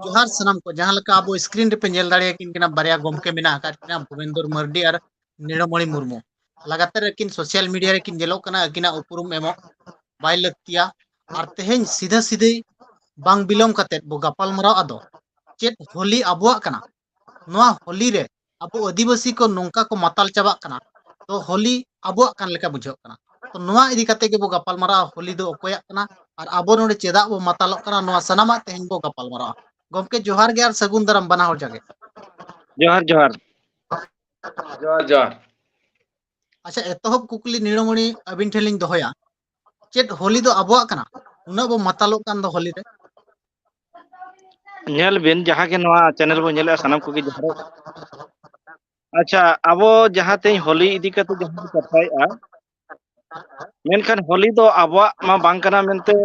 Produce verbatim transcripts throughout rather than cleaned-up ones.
ᱡᱚᱦᱟᱨ ᱥᱟᱱᱟᱢ ᱠᱚ᱾ ᱡᱟᱦᱟᱸ ᱞᱮᱠᱟ ᱟᱵᱚ screen ᱨᱮᱯᱮ ᱧᱮᱞ ᱫᱟᱲᱮᱭᱟᱠᱤᱱ ᱠᱟᱱᱟ, ᱵᱟᱨᱭᱟ ᱜᱚᱢᱠᱮ ᱢᱮᱱᱟᱜ ᱟᱠᱟᱫ ᱠᱤᱱᱟ, ᱵᱷᱩᱵᱮᱱᱫᱚᱨ ᱢᱟᱨᱰᱤ ᱟᱨ ᱱᱤᱲᱟᱹᱢᱚᱬᱤ ᱢᱩᱨᱢᱩ᱾ ᱞᱟᱜᱟᱛᱟᱨ ᱟᱹᱠᱤᱱ social media ᱨᱮᱠᱤᱱ ᱧᱮᱞᱚᱜ ᱠᱟᱱᱟ, ᱟᱹᱠᱤᱱᱟᱜ ᱩᱯᱨᱩᱢ ᱮᱢᱚᱜ ᱵᱟᱭ ᱞᱟᱹᱠᱛᱤᱭᱟ᱾ ᱟᱨ ᱛᱮᱦᱮᱧ ᱥᱤᱫᱷᱟᱹ ᱥᱤᱫᱷᱟᱹ ᱵᱟᱝ ᱵᱤᱞᱚᱢ ᱠᱟᱛᱮᱫ ᱵᱚ ᱜᱟᱯᱟᱞ ᱢᱟᱨᱟᱣ ᱟᱫᱚ ᱪᱮᱫ ᱦᱳᱞᱤ ᱟᱵᱚᱣᱟᱜ ᱠᱟᱱᱟ, ᱱᱚᱣᱟ ᱦᱳᱞᱤ ᱨᱮ ᱟᱵᱚ ᱟᱹᱫᱤᱵᱟᱹᱥᱤ ᱠᱚ ᱱᱚᱝᱠᱟ ᱠᱚ ᱢᱟᱛᱟᱞ ᱪᱟᱵᱟᱜ ᱠᱟᱱᱟ, ᱛᱚ ᱦᱳᱞᱤ ᱟᱵᱚᱣᱟᱜ ᱠᱟᱱ ᱞᱮᱠᱟ ᱵᱩᱡᱷᱟᱹᱜ ᱠᱟᱱᱟ᱾ ᱛᱚ ᱱᱚᱣᱟ ᱤᱫᱤ ᱠᱟᱛᱮ ᱜᱮᱵᱚ ᱜᱟᱯᱟᱞ ᱢᱟᱨᱟᱣᱟ, ᱦᱳᱞᱤ ᱫᱚ ᱚᱠᱚᱭᱟᱜ ᱠᱟᱱᱟ ᱟᱨ ᱟᱵᱚ ᱱᱚᱰᱮ ᱪᱮᱫᱟᱜ ᱵᱚ ᱢᱟᱛᱟᱞᱚᱜ ᱠᱟᱱᱟ, ᱱᱚᱣᱟ ᱥᱟᱱᱟᱢᱟᱜ ᱛᱮᱦᱮᱧ ᱵᱚ ᱜᱟᱯᱟᱞ ᱢᱟᱨᱟᱣᱟ᱾ ᱜᱚᱢᱠᱮ ᱡᱚᱦᱟᱨ ᱜᱮ ᱟᱨ ᱥᱟᱹᱜᱩᱱ ᱫᱟᱨᱟᱢ ᱵᱟᱱᱟ ᱦᱚᱲ ᱡᱟᱜᱮ᱾ ᱡᱚᱦᱟᱨ ᱡᱚᱦᱟᱨ᱾ ᱡᱚᱦᱟᱨ ᱡᱚᱦᱟᱨ᱾ ᱟᱪᱪᱷᱟ, ᱮᱛᱚᱦᱚᱵ ᱠᱩᱠᱞᱤ ᱱᱤᱲᱟᱹᱢᱚᱬᱤ ᱟᱹᱵᱤᱱ ᱴᱷᱮᱱ ᱞᱤᱧ ᱫᱚᱦᱚᱭᱟ, ᱪᱮᱫ ᱦᱳᱞᱤ ᱫᱚ ᱟᱵᱚᱣᱟᱜ ᱠᱟᱱᱟ? ᱩᱱᱟᱹᱜ ᱵᱚ ᱢᱟᱛᱟᱞᱚᱜ ᱠᱟᱱ ᱫᱚ ᱦᱳᱞᱤ ᱨᱮ᱾ ᱧᱮᱞ ᱵᱤᱱ, ᱡᱟᱦᱟᱸ ᱜᱮ ᱱᱚᱣᱟ channel ᱵᱚᱱ ᱧᱮᱞᱮᱫᱼᱟ, ᱥᱟᱱᱟᱢ ᱠᱚᱜᱮ ᱡᱚᱦᱟᱨ᱾ ᱟᱪᱪᱷᱟ, ᱟᱵᱚ ᱡᱟᱦᱟᱸ ᱛᱮᱦᱮᱧ ᱦᱳᱞᱤ ᱤᱫᱤ ᱠᱟᱛᱮ ᱡᱟᱦᱟᱸ ᱵᱚᱱ ᱠᱟᱛᱷᱟᱭᱮᱫᱼᱟ, ᱢᱮᱱᱠᱷᱟᱱ ᱦᱳᱞᱤ ᱫᱚ ᱟᱵᱚᱣᱟᱜ ᱢᱟ ᱵᱟᱝ ᱠᱟᱱᱟ ᱢᱮᱱᱛᱮ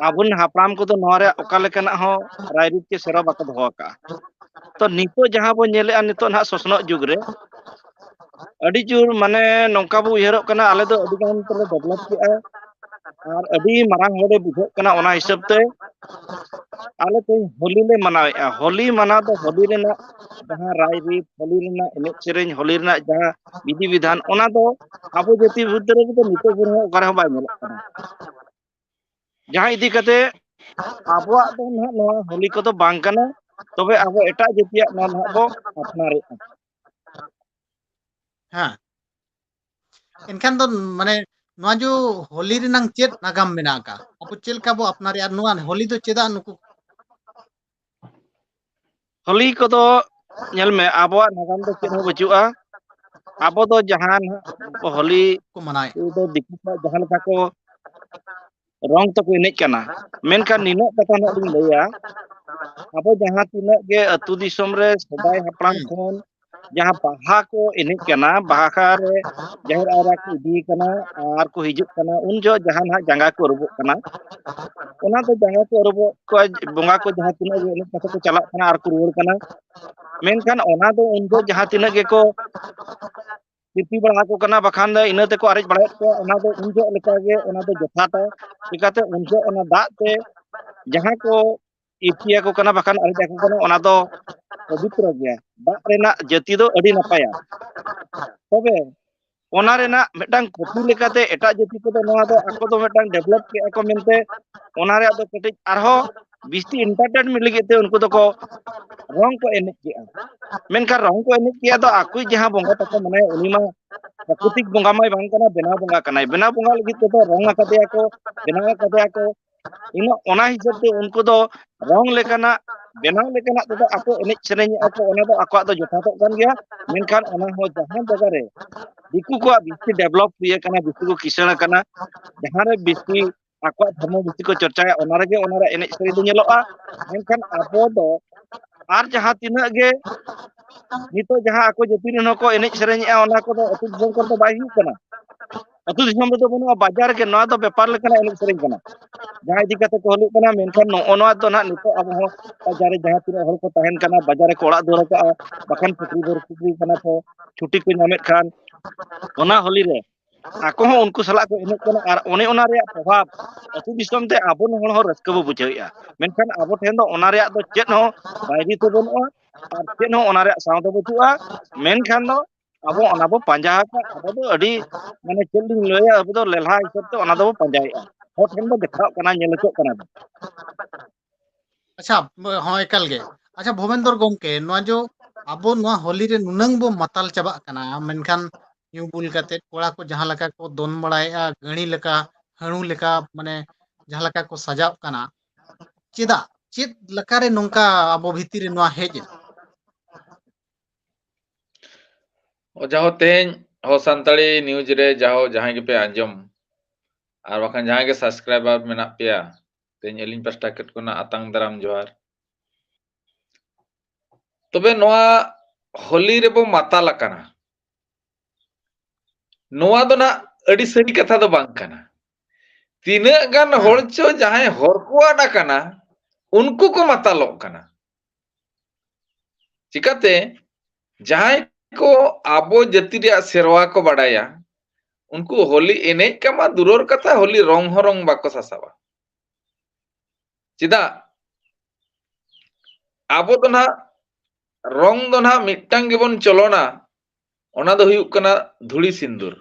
ᱟᱵᱚᱨᱮᱱ ᱦᱟᱯᱲᱟᱢ ᱠᱚᱫᱚ ᱱᱚᱣᱟ ᱨᱮᱭᱟᱜ ᱚᱠᱟ ᱞᱮᱠᱟᱱᱟᱜ ᱦᱚᱸ ᱨᱟᱭᱨᱤᱛ ᱪᱮ ᱥᱮᱨᱣᱟ ᱵᱟᱠᱚ ᱫᱚᱦᱚ ᱟᱠᱟᱫᱼᱟ᱾ ᱛᱚ ᱱᱤᱛᱚᱜ ᱡᱟᱦᱟᱸ ᱵᱚᱱ ᱧᱮᱞᱮᱫᱼᱟ, ᱱᱤᱛᱚᱜ ᱱᱟᱦᱟᱜ ᱥᱚᱥᱱᱚᱜ ᱡᱩᱜᱽ ᱨᱮ ᱟᱹᱰᱤ ᱡᱳᱨ, ᱢᱟᱱᱮ, ᱱᱚᱝᱠᱟ ᱵᱚ ᱩᱭᱦᱟᱹᱨᱚᱜ ᱠᱟᱱᱟ, ᱟᱞᱮ ᱫᱚ ᱟᱹᱰᱤ ᱜᱟᱱ ᱛᱮᱞᱮ develop ᱠᱮᱜᱼᱟ ᱟᱨ ᱟᱹᱰᱤ ᱢᱟᱨᱟᱝ ᱦᱚᱲ ᱞᱮ ᱵᱩᱡᱷᱟᱹᱜ ᱠᱟᱱᱟ᱾ ᱚᱱᱟ ᱦᱤᱥᱟᱹᱵ ᱛᱮ ᱟᱞᱮ ᱛᱮᱦᱮᱧ ᱦᱳᱞᱤ ᱞᱮ ᱢᱟᱱᱟᱣᱮᱫᱼᱟ᱾ ᱦᱳᱞᱤ ᱢᱟᱱᱟᱣ ᱫᱚ ᱦᱳᱞᱤ ᱨᱮᱱᱟᱜ ᱡᱟᱦᱟᱸ ᱨᱟᱭᱨᱤᱛ, ᱦᱳᱞᱤ ᱨᱮᱱᱟᱜ ᱮᱱᱮᱡ ᱥᱮᱨᱮᱧ, ᱦᱳᱞᱤ ᱨᱮᱱᱟᱜ ᱡᱟᱦᱟᱸ ᱵᱤᱫᱷᱤ ᱵᱤᱫᱷᱟᱱ, ᱚᱱᱟ ᱫᱚ ᱟᱵᱚ ᱡᱟᱹᱛᱤ ᱵᱷᱤᱛᱨᱤ ᱨᱮᱫᱚ ᱱᱤᱛᱚᱜ ᱵᱚᱱ ᱚᱠᱟ ᱨᱮᱦᱚᱸ ᱵᱟᱭ ᱧᱮᱞᱚᱜ ᱠᱟᱱᱟ᱾ ᱡᱟᱦᱟᱸ ᱤᱫᱤ ᱠᱟᱛᱮ ᱟᱵᱚᱣᱟᱜ ᱫᱚ ᱱᱟᱦᱟᱜ ᱱᱚᱣᱟ ᱦᱳᱞᱤ ᱠᱚᱫᱚ ᱵᱟᱝ ᱠᱟᱱᱟ, ᱛᱚᱵᱮ ᱟᱵᱚ ᱮᱴᱟᱜ ᱡᱟᱹᱛᱤᱭᱟᱜ ᱱᱚᱣᱟ ᱱᱟᱦᱟᱜ ᱵᱚ ᱟᱯᱱᱟᱨᱮᱫᱼᱟ᱾ ᱦᱮᱸ, ᱮᱱᱠᱷᱟᱱ ᱫᱚ, ᱢᱟᱱᱮ, ᱱᱚᱣᱟ ᱡᱚ ᱦᱳᱞᱤ ᱨᱮᱱᱟᱝ ᱪᱮᱫ ᱱᱟᱜᱟᱢ ᱢᱮᱱᱟᱜ ᱟᱠᱟᱫ? ᱟᱵᱚ ᱪᱮᱫ ᱞᱮᱠᱟ ᱵᱚ ᱟᱯᱱᱟᱨᱮᱫᱼᱟ? ᱱᱚᱣᱟ ᱦᱳᱞᱤ ᱫᱚ ᱪᱮᱫᱟᱜ ᱱᱩᱠᱩ ᱦᱳᱞᱤ ᱠᱚᱫᱚ ᱧᱮᱞ ᱢᱮ, ᱟᱵᱚᱣᱟᱜ ᱱᱟᱜᱟᱢ ᱫᱚ ᱪᱮᱫ ᱦᱚᱸ ᱵᱟᱹᱪᱩᱜᱼᱟ᱾ ᱟᱵᱚ ᱫᱚ ᱡᱟᱦᱟᱸ ᱱᱟᱦᱟᱜ ᱦᱳᱞᱤ ᱠᱚ ᱢᱟᱱᱟᱣᱮᱫ? ᱫᱚ ᱫᱤᱠᱩ ᱠᱚᱣᱟᱜ ᱡᱟᱦᱟᱸ ᱞᱮᱠᱟ ᱠᱚ ᱨᱚᱝ ᱛᱮᱠᱚ ᱮᱱᱮᱡ ᱠᱟᱱᱟ, ᱢᱮᱱᱠᱷᱟᱱ ᱱᱤᱱᱟᱹᱜ ᱠᱟᱛᱷᱟ ᱱᱟᱦᱟᱜ ᱞᱤᱧ ᱞᱟᱹᱭᱟ, ᱟᱵᱚ ᱡᱟᱦᱟᱸ ᱛᱤᱱᱟᱹᱜ ᱜᱮ ᱟᱹᱛᱩ ᱫᱤᱥᱚᱢ ᱨᱮ ᱥᱮᱫᱟᱭ ᱦᱟᱯᱲᱟᱢ ᱦᱮᱸ᱾ ᱠᱷᱚᱱ ᱡᱟᱦᱟᱸ ᱵᱟᱦᱟ ᱠᱚ ᱮᱱᱮᱡ ᱠᱟᱱᱟ, ᱵᱟᱦᱟ ᱨᱮ ᱡᱟᱦᱮᱨ ᱟᱭᱨᱟ ᱠᱚ ᱤᱫᱤᱭᱮ ᱠᱟᱱᱟ ᱟᱨ ᱠᱚ ᱦᱤᱡᱩᱜ ᱠᱟᱱᱟ, ᱩᱱ ᱡᱚᱦᱚᱜ ᱡᱟᱦᱟᱸ ᱱᱟᱦᱟᱜ ᱡᱟᱸᱜᱟ ᱠᱚ ᱟᱹᱨᱩᱵᱚᱜ ᱠᱟᱱᱟ, ᱚᱱᱟ ᱫᱚ ᱡᱟᱸᱜᱟ ᱠᱚ ᱟᱹᱨᱩᱵᱚᱜ ᱠᱚ, ᱵᱚᱸᱜᱟ ᱠᱚ ᱡᱟᱦᱟᱸ ᱛᱤᱱᱟᱹᱜ ᱜᱮ ᱮᱱᱮᱡ ᱠᱟᱛᱮ ᱠᱚ ᱪᱟᱞᱟᱜ ᱠᱟᱱᱟ ᱟᱨ ᱠᱚ ᱨᱩᱣᱟᱹᱲ ᱠᱟᱱᱟ, ᱢᱮᱱᱠᱷᱟᱱ ᱚᱱᱟ ᱫᱚ ᱩᱱ ᱡᱚᱦᱚᱜ ᱡᱟᱦᱟᱸ ᱛᱤᱱᱟᱹᱜ ᱜᱮᱠᱚ ᱛᱤᱨᱯᱤ ᱵᱟᱲᱟ ᱟᱠᱚ ᱠᱟᱱᱟ, ᱵᱟᱠᱷᱟᱱ ᱫᱚ ᱤᱱᱟᱹ ᱛᱮᱠᱚ ᱟᱨᱮᱡ ᱵᱟᱲᱟᱭᱮᱫ ᱠᱚᱣᱟ, ᱚᱱᱟ ᱫᱚ ᱩᱱ ᱡᱚᱦᱚᱜ ᱞᱮᱠᱟᱜᱮ ᱚᱱᱟ ᱫᱚ ᱡᱚᱛᱷᱟᱛᱟ᱾ ᱪᱤᱠᱟᱹᱛᱮ ᱩᱱ ᱡᱚᱦᱚᱜ ᱚᱱᱟ ᱫᱟᱜ ᱛᱮ ᱡᱟᱦᱟᱸ ᱠᱚ ᱤᱨᱪᱤ ᱟᱠᱚ ᱠᱟᱱᱟ, ᱵᱟᱠᱷᱟᱱ ᱟᱨᱮᱡ ᱟᱠᱚ ᱠᱟᱱᱟ, ᱚᱱᱟ ᱫᱚ ᱯᱚᱵᱤᱛᱨᱚ ᱜᱮᱭᱟ᱾ ᱫᱟᱜ ᱨᱮᱱᱟᱜ ᱡᱟᱹᱛᱤ ᱫᱚ ᱟᱹᱰᱤ ᱱᱟᱯᱟᱭᱟ᱾ ᱛᱚᱵᱮ ᱚᱱᱟ ᱨᱮᱱᱟᱜ ᱢᱤᱫᱴᱟᱝ ᱠᱷᱚᱛᱤ ᱞᱮᱠᱟᱛᱮ ᱮᱴᱟᱜ ᱡᱟᱹᱛᱤ ᱠᱚᱫᱚ ᱱᱚᱣᱟ ᱫᱚ ᱟᱠᱚ ᱫᱚ ᱢᱤᱫᱴᱟᱝ develop ᱠᱮᱜᱼᱟ ᱠᱚ ᱢᱮᱱᱛᱮ, ᱚᱱᱟ ᱨᱮᱭᱟᱜ ᱫᱚ ᱠᱟᱹᱴᱤᱡ ᱟᱨᱦᱚᱸ ᱵᱤᱥᱛᱤ entertainment ᱞᱟᱹᱜᱤᱫ ᱛᱮ ᱩᱱᱠᱩ ᱫᱚᱠᱚ ᱨᱚᱝ ᱠᱚ ᱮᱱᱮᱡ ᱠᱮᱜᱼᱟ᱾ ᱢᱮᱱᱠᱷᱟᱱ ᱨᱚᱝ ᱠᱚ ᱮᱱᱮᱡ ᱠᱮᱜᱼᱟ ᱫᱚ ᱟᱠᱚᱭᱤᱡ ᱡᱟᱦᱟᱸ ᱵᱚᱸᱜᱟ ᱛᱟᱠᱚ ᱢᱮᱱᱟᱭᱟ, ᱩᱱᱤ ᱢᱟ ᱯᱨᱟᱠᱨᱤᱛᱤᱠ ᱵᱚᱸᱜᱟ ᱢᱟᱭ ᱵᱟᱝ ᱠᱟᱱᱟ, ᱵᱮᱱᱟᱣ ᱵᱚᱸᱜᱟ ᱠᱟᱱᱟᱭ᱾ ᱵᱮᱱᱟᱣ ᱵᱚᱸᱜᱟ ᱞᱟᱹᱜᱤᱫ ᱛᱮᱫᱚ ᱨᱚᱝ ᱟᱠᱟᱫᱮᱭᱟ ᱠᱚ, ᱵᱮᱱᱟᱣ ᱟᱠᱟᱫᱮᱭᱟ ᱠᱚ᱾ ᱤᱱᱟᱹ, ᱚᱱᱟ ᱦᱤᱥᱟᱹᱵ ᱛᱮ ᱩᱱᱠᱩ ᱫᱚ ᱨᱚᱝ ᱞᱮᱠᱟᱱᱟᱜ, ᱵᱮᱱᱟᱣ ᱞᱮᱠᱟᱱᱟᱜ ᱛᱮᱫᱚ ᱟᱠᱚ ᱮᱱᱮᱡ ᱥᱮᱨᱮᱧᱮᱜᱼᱟ ᱠᱚ, ᱚᱱᱟ ᱫᱚ ᱟᱠᱚᱣᱟᱜ ᱫᱚ ᱡᱚᱛᱷᱟᱛᱚᱜ ᱠᱟᱱ ᱜᱮᱭᱟ᱾ ᱢᱮᱱᱠᱷᱟᱱ ᱚᱱᱟ ᱦᱚᱸ ᱡᱟᱦᱟᱸ ᱡᱟᱭᱜᱟ ᱨᱮ ᱫᱤᱠᱩ ᱠᱚᱣᱟᱜ ᱵᱤᱥᱛᱤ develop ᱦᱩᱭ ᱟᱠᱟᱱᱟ, ᱵᱤᱥᱛᱤ ᱠᱚ ᱠᱤᱥᱟᱹᱬ ᱟᱠᱟᱱᱟ, ᱡᱟᱦᱟᱸ ᱨᱮ ᱵᱤᱥᱛᱤ ᱟᱠᱚᱣᱟᱜ ᱫᱷᱚᱨᱢᱚ ᱵᱤᱥᱛᱤ ᱠᱚ ᱪᱚᱨᱪᱟᱭᱟ, ᱚᱱᱟ ᱨᱮᱜᱮ ᱚᱱᱟ ᱨᱮ ᱮᱱᱮᱡ ᱥᱮᱨᱮᱧ ᱫᱚ ᱧᱮᱞᱚᱜᱼᱟ᱾ ᱢᱮᱱᱠᱷᱟᱱ ᱟᱵᱚ ᱫᱚ ᱟᱨ ᱡᱟᱦᱟᱸ ᱛᱤᱱᱟᱹᱜ ᱜᱮ ᱱᱤᱛᱚᱜ ᱡᱟᱦᱟᱸ ᱟᱠᱚ ᱡᱟᱹᱛᱤ ᱨᱮᱱ ᱦᱚᱸᱠᱚ ᱮᱱᱮᱡ ᱥᱮᱨᱮᱧᱮᱜᱼᱟ, ᱚᱱᱟ ᱠᱚᱫᱚ ᱟᱹᱛᱩ ᱫᱤᱥᱚᱢ ᱠᱚᱨᱮ ᱫᱚ ᱵᱟᱭ ᱦᱩᱭᱩᱜ ᱠᱟᱱᱟ᱾ ᱟᱹᱛᱩ ᱫᱤᱥᱚᱢ ᱨᱮᱫᱚ ᱵᱟᱹᱱᱩᱜᱼᱟ, ᱵᱟᱡᱟᱨ ᱨᱮᱜᱮ ᱱᱚᱣᱟ ᱫᱚ ᱵᱮᱯᱟᱨ ᱞᱮᱠᱟᱱᱟᱜ ᱮᱱᱮᱡ ᱥᱮᱨᱮᱧ ᱠᱟᱱᱟ, ᱡᱟᱦᱟᱸ ᱤᱫᱤ ᱠᱟᱛᱮ ᱠᱚ ᱦᱟᱹᱞᱩᱜ ᱠᱟᱱᱟ᱾ ᱢᱮᱱᱠᱷᱟᱱ ᱱᱚᱜᱼᱚ ᱱᱚᱣᱟ ᱫᱚ ᱱᱟᱦᱟᱜ ᱱᱤᱛᱚᱜ ᱟᱵᱚ ᱦᱚᱸ ᱵᱟᱡᱟᱨ ᱨᱮ ᱡᱟᱦᱟᱸ ᱛᱤᱱᱟᱹᱜ ᱦᱚᱲ ᱠᱚ ᱛᱟᱦᱮᱱ ᱠᱟᱱᱟ, ᱵᱟᱡᱟᱨ ᱨᱮᱠᱚ ᱚᱲᱟᱜ ᱫᱩᱣᱟᱹᱨ ᱟᱠᱟᱫᱼᱟ, ᱵᱟᱠᱷᱟᱱ ᱪᱟᱹᱠᱨᱤ ᱵᱟᱹᱠᱨᱤ ᱠᱟᱱᱟ ᱠᱚ, ᱪᱷᱩᱴᱤ ᱠᱚ ᱧᱟᱢᱮᱫ ᱠᱷᱟᱱ, ᱚᱱᱟ ᱦᱳᱞᱤ ᱨᱮ ᱟᱠᱚ ᱦᱚᱸ ᱩᱱᱠᱩ ᱥᱟᱞᱟᱜ ᱠᱚ ᱮᱱᱮᱡ ᱠᱟᱱᱟ᱾ ᱟᱨ ᱚᱱᱮ ᱚᱱᱟ ᱨᱮᱭᱟᱜ ᱯᱨᱚᱵᱷᱟᱵᱽ ᱟᱹᱛᱩ ᱫᱤᱥᱚᱢ ᱛᱮ ᱟᱵᱚ ᱦᱚᱲ ᱦᱚᱸ ᱨᱟᱹᱥᱠᱟᱹ ᱵᱚ ᱵᱩᱡᱷᱟᱹᱣᱮᱫᱼᱟ, ᱢᱮᱱᱠᱷᱟᱱ ᱟᱵᱚ ᱴᱷᱮᱱ ᱫᱚ ᱚᱱᱟ ᱨᱮᱭᱟᱜ ᱫᱚ ᱪᱮᱫ ᱦᱚᱸ ᱵᱟᱭᱨᱤ ᱛᱚ ᱵᱟᱹᱱᱩᱜᱼᱟ ᱟᱨ ᱪᱮᱫ ᱦᱚᱸ ᱚᱱᱟ ᱨᱮᱭᱟᱜ ᱥᱟᱶ ᱫᱚ ᱵᱟᱹᱪᱩᱜᱼᱟ᱾ ᱢᱮᱱᱠᱷᱟᱱ ᱫᱚ ᱟᱵᱚ ᱚᱱᱟ ᱵᱚ ᱯᱟᱸᱡᱟ ᱟᱠᱟᱫ, ᱟᱵᱚ ᱫᱚ ᱟᱹᱰᱤ, ᱢᱟᱱᱮ, ᱪᱮᱫ ᱞᱤᱧ ᱞᱟᱹᱭᱟ, ᱟᱵᱚ ᱫᱚ ᱞᱮᱞᱦᱟ ᱦᱤᱥᱟᱹᱵ ᱛᱮ ᱚᱱᱟ ᱫᱚᱵᱚ ᱯᱟᱸᱡᱟᱭᱮᱫᱼᱟ, ᱦᱚᱲ ᱴᱷᱮᱱ ᱫᱚ ᱫᱮᱠᱷᱟᱣ ᱠᱟᱱᱟ, ᱧᱮᱞ ᱦᱚᱪᱚᱜ ᱠᱟᱱᱟ ᱵᱚ᱾ ᱟᱪᱪᱷᱟ, ᱦᱚᱸ, ᱮᱠᱟᱞ ᱜᱮ᱾ ᱟᱪᱪᱷᱟ, ᱵᱷᱩᱵᱮᱱᱫᱚᱨ ᱜᱚᱢᱠᱮ, ᱱᱚᱣᱟ ᱡᱚ ᱟᱵᱚ ᱱᱚᱣᱟ ᱦᱳᱞᱤ ᱨᱮ ᱱᱩᱱᱟᱹᱝ ᱵᱚ ᱢᱟᱛᱟᱞ ᱪᱟᱵᱟᱜ ᱠᱟᱱᱟ, ᱢᱮᱱᱠᱷᱟᱱ ᱧᱩ ᱵᱩᱞ ᱠᱟᱛᱮ ᱠᱚᱲᱟ ᱠᱚ ᱡᱟᱦᱟᱸ ᱞᱮᱠᱟ ᱠᱚ ᱫᱚᱱ ᱵᱟᱲᱟᱭᱮᱫᱼᱟ, ᱜᱟᱹᱲᱤ ᱞᱮᱠᱟ, ᱦᱟᱹᱬᱩ ᱞᱮᱠᱟ, ᱢᱟᱱᱮ ᱡᱟᱦᱟᱸ ᱞᱮᱠᱟ ᱠᱚ ᱥᱟᱡᱟᱣ ᱠᱟᱱᱟ, ᱪᱮᱫᱟᱜ, ᱪᱮᱫ ᱞᱮᱠᱟᱨᱮ ᱱᱚᱝᱠᱟ ᱟᱵᱚ ᱵᱷᱤᱛᱤᱨ ᱨᱮ ᱱᱚᱣᱟ ᱦᱮᱡ ᱮᱱᱟ? ᱚ, ᱡᱟᱦᱳ, ᱛᱮᱦᱮᱧ ᱦᱚ ᱥᱟᱱᱛᱟᱲᱤ news ᱨᱮ ᱡᱟᱦᱳ ᱡᱟᱦᱟᱸᱭ ᱜᱮᱯᱮ ᱟᱸᱡᱚᱢ ᱟᱨ ᱵᱟᱠᱷᱟᱱ ᱡᱟᱦᱟᱸᱭ ᱜᱮ subscriber ᱢᱮᱱᱟᱜ ᱯᱮᱭᱟ, ᱛᱮᱦᱮᱧ ᱟᱹᱞᱤᱧ ᱯᱟᱥᱴᱟ ᱠᱷᱚᱱᱟᱜ ᱟᱛᱟᱝ ᱫᱟᱨᱟᱢ ᱡᱚᱦᱟᱨ᱾ ᱛᱚᱵᱮ ᱱᱚᱣᱟ ᱦᱳᱞᱤ ᱨᱮᱵᱚ ᱢᱟᱛᱟᱞ ᱟᱠᱟᱱᱟ, ᱱᱚᱣᱟ ᱫᱚ ᱱᱟᱜ ᱟᱹᱰᱤ ᱥᱟᱹᱨᱤ ᱠᱟᱛᱷᱟ ᱫᱚ ᱵᱟᱝ ᱠᱟᱱᱟ᱾ ᱛᱤᱱᱟᱹᱜ ᱜᱟᱱ ᱦᱚᱲ ᱪᱚ ᱡᱟᱦᱟᱸᱭ ᱦᱚᱨ ᱠᱚ ᱟᱫ ᱟᱠᱟᱱᱟ, ᱩᱱᱠᱩ ᱠᱚ ᱢᱟᱛᱟᱞᱚᱜ ᱠᱟᱱᱟ᱾ ᱪᱤᱠᱟᱛᱮ? ᱡᱟᱦᱟᱸᱭ ᱠᱚ ᱟᱵᱚ ᱡᱟᱹᱛᱤ ᱨᱮᱭᱟᱜ ᱥᱮᱨᱣᱟ ᱠᱚ ᱵᱟᱰᱟᱭᱟ, ᱩᱱᱠᱩ ᱦᱳᱞᱤ ᱮᱱᱮᱡ ᱠᱟᱢᱟ ᱫᱩᱨᱚᱨ ᱠᱟᱛᱷᱟ, ᱦᱳᱞᱤ ᱨᱚᱝ ᱦᱚᱸ ᱨᱚᱝ ᱵᱟᱠᱚ ᱥᱟᱥᱟᱵᱟ᱾ ᱪᱮᱫᱟᱜ? ᱟᱵᱚ ᱫᱚ ᱱᱟᱦᱟᱜ ᱨᱚᱝ ᱫᱚ ᱱᱟᱦᱟᱜ ᱢᱤᱫᱴᱟᱝ ᱜᱮᱵᱚᱱ ᱪᱚᱞᱚᱱᱟ, ᱚᱱᱟ ᱫᱚ ᱦᱩᱭᱩᱜ ᱠᱟᱱᱟ ᱫᱷᱩᱲᱤ ᱥᱤᱸᱫᱩᱨ᱾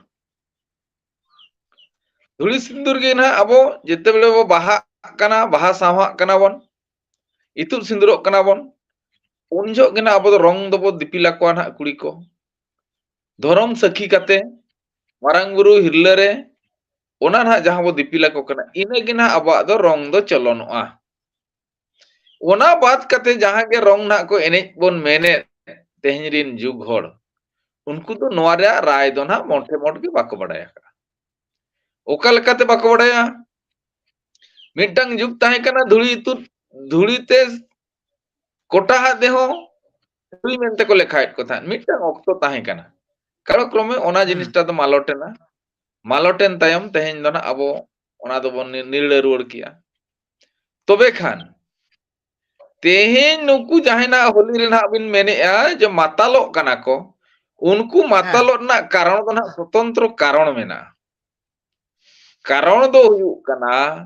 ᱫᱷᱩᱲᱤ ᱥᱤᱸᱫᱩᱨ ᱜᱮ ᱱᱟᱦᱟᱜ ᱟᱵᱚ ᱡᱮᱛᱮ ᱵᱮᱲᱮ ᱵᱚ ᱵᱟᱦᱟᱜ ᱠᱟᱱᱟ, ᱵᱟᱦᱟ ᱥᱟᱶᱦᱟᱜ ᱠᱟᱱᱟ ᱵᱚᱱ, ᱤᱛᱩᱫ ᱥᱤᱸᱫᱩᱨᱚᱜ ᱠᱟᱱᱟ ᱵᱚᱱ, ᱩᱱ ᱡᱚᱦᱚᱜ ᱜᱮ ᱱᱟᱦᱟᱜ ᱟᱵᱚ ᱫᱚ ᱨᱚᱝ ᱫᱚᱵᱚ ᱫᱤᱯᱤᱞ ᱟᱠᱚᱣᱟ ᱱᱟᱦᱟᱜ ᱠᱩᱲᱤ ᱠᱚ᱾ ᱫᱷᱚᱨᱚᱢ ᱥᱟᱹᱠᱷᱤ ᱠᱟᱛᱮ ᱢᱟᱨᱟᱝ ᱵᱩᱨᱩ ᱦᱤᱨᱞᱟᱹ ᱨᱮ ᱚᱱᱟ ᱱᱟᱦᱟᱜ ᱡᱟᱦᱟᱸ ᱵᱚ ᱫᱤᱯᱤᱞ ᱟᱠᱚ ᱠᱟᱱᱟ, ᱤᱱᱟᱹ ᱜᱮ ᱱᱟᱦᱟᱜ ᱟᱵᱚᱣᱟᱜ ᱫᱚ ᱨᱚᱝ ᱫᱚ ᱪᱚᱞᱚᱱᱚᱜᱼᱟ᱾ ᱚᱱᱟ ᱵᱟᱫ ᱠᱟᱛᱮ ᱡᱟᱦᱟᱸ ᱜᱮ ᱨᱚᱝ ᱱᱟᱦᱟᱜ ᱠᱚ ᱮᱱᱮᱡ ᱵᱚᱱ ᱢᱮᱱᱮᱫ, ᱛᱮᱦᱮᱧ ᱨᱤᱱ ᱡᱩᱜᱽ ᱦᱚᱲ, ᱩᱱᱠᱩ ᱫᱚ ᱱᱚᱣᱟ ᱨᱮᱭᱟᱜ ᱨᱟᱭ ᱫᱚ ᱱᱟᱦᱟᱜ ᱢᱚᱴᱷᱮ ᱢᱚᱴ ᱜᱮ ᱵᱟᱠᱚ ᱵᱟᱰᱟᱭ ᱟᱠᱟᱫᱼᱟ᱾ ᱚᱠᱟ ᱞᱮᱠᱟᱛᱮ ᱵᱟᱠᱚ ᱵᱟᱰᱟᱭᱟ? ᱢᱤᱫᱴᱟᱝ ᱡᱩᱜᱽ ᱛᱟᱦᱮᱸ ᱠᱟᱱᱟ ᱫᱷᱩᱲᱤ ᱤᱛᱩᱫ, ᱫᱷᱩᱲᱤ ᱛᱮ ᱠᱚᱴᱟ ᱦᱟᱜ ᱫᱮᱦᱚᱸ ᱫᱷᱩᱲᱤ ᱢᱮᱱᱛᱮ ᱠᱚ ᱞᱮᱠᱷᱟᱭᱮᱫ ᱠᱚ ᱛᱟᱦᱮᱸᱫ᱾ ᱢᱤᱫᱴᱟᱝ ᱚᱠᱛᱚ ᱛᱟᱦᱮᱸ ᱠᱟᱱᱟ, ᱠᱟᱞᱚᱠᱨᱚᱢᱮ ᱚᱱᱟ ᱦᱩᱸ᱾ ᱡᱤᱱᱤᱥᱴᱟ ᱫᱚ ᱢᱟᱞᱚᱴ ᱮᱱᱟ᱾ ᱢᱟᱞᱚᱴ ᱮᱱ ᱛᱟᱭᱚᱢ ᱛᱮᱦᱮᱧ ᱫᱚ ᱱᱟᱜ ᱟᱵᱚ ᱚᱱᱟ ᱫᱚᱵᱚᱱ ᱱᱤ-, ᱱᱤᱨᱲᱟᱹ ᱨᱩᱣᱟᱹᱲ ᱠᱮᱜᱼᱟ᱾ ᱛᱚᱵᱮ ᱠᱷᱟᱱ ᱛᱮᱦᱮᱧ ᱱᱩᱠᱩ ᱡᱟᱦᱟᱸᱭ ᱱᱟᱜ ᱦᱳᱞᱤ ᱨᱮ ᱱᱟᱜ ᱵᱤᱱ ᱢᱮᱱᱮᱜᱼᱟ ᱡᱮ ᱢᱟᱛᱟᱞᱚᱜ ᱠᱟᱱᱟ ᱠᱚ, ᱩᱱᱠᱩ ᱦᱮᱸ᱾ ᱢᱟᱛᱟᱞᱚᱜ ᱨᱮᱱᱟᱜ ᱠᱟᱨᱚᱱ ᱫᱚ ᱱᱟᱜ ᱥᱚᱛᱚᱱᱛᱨᱚ ᱠᱟᱨᱚᱱ ᱢᱮᱱᱟᱜᱼᱟ᱾ ᱠᱟᱨᱚᱱ ᱫᱚ ᱦᱩᱭᱩᱜ ᱠᱟᱱᱟ,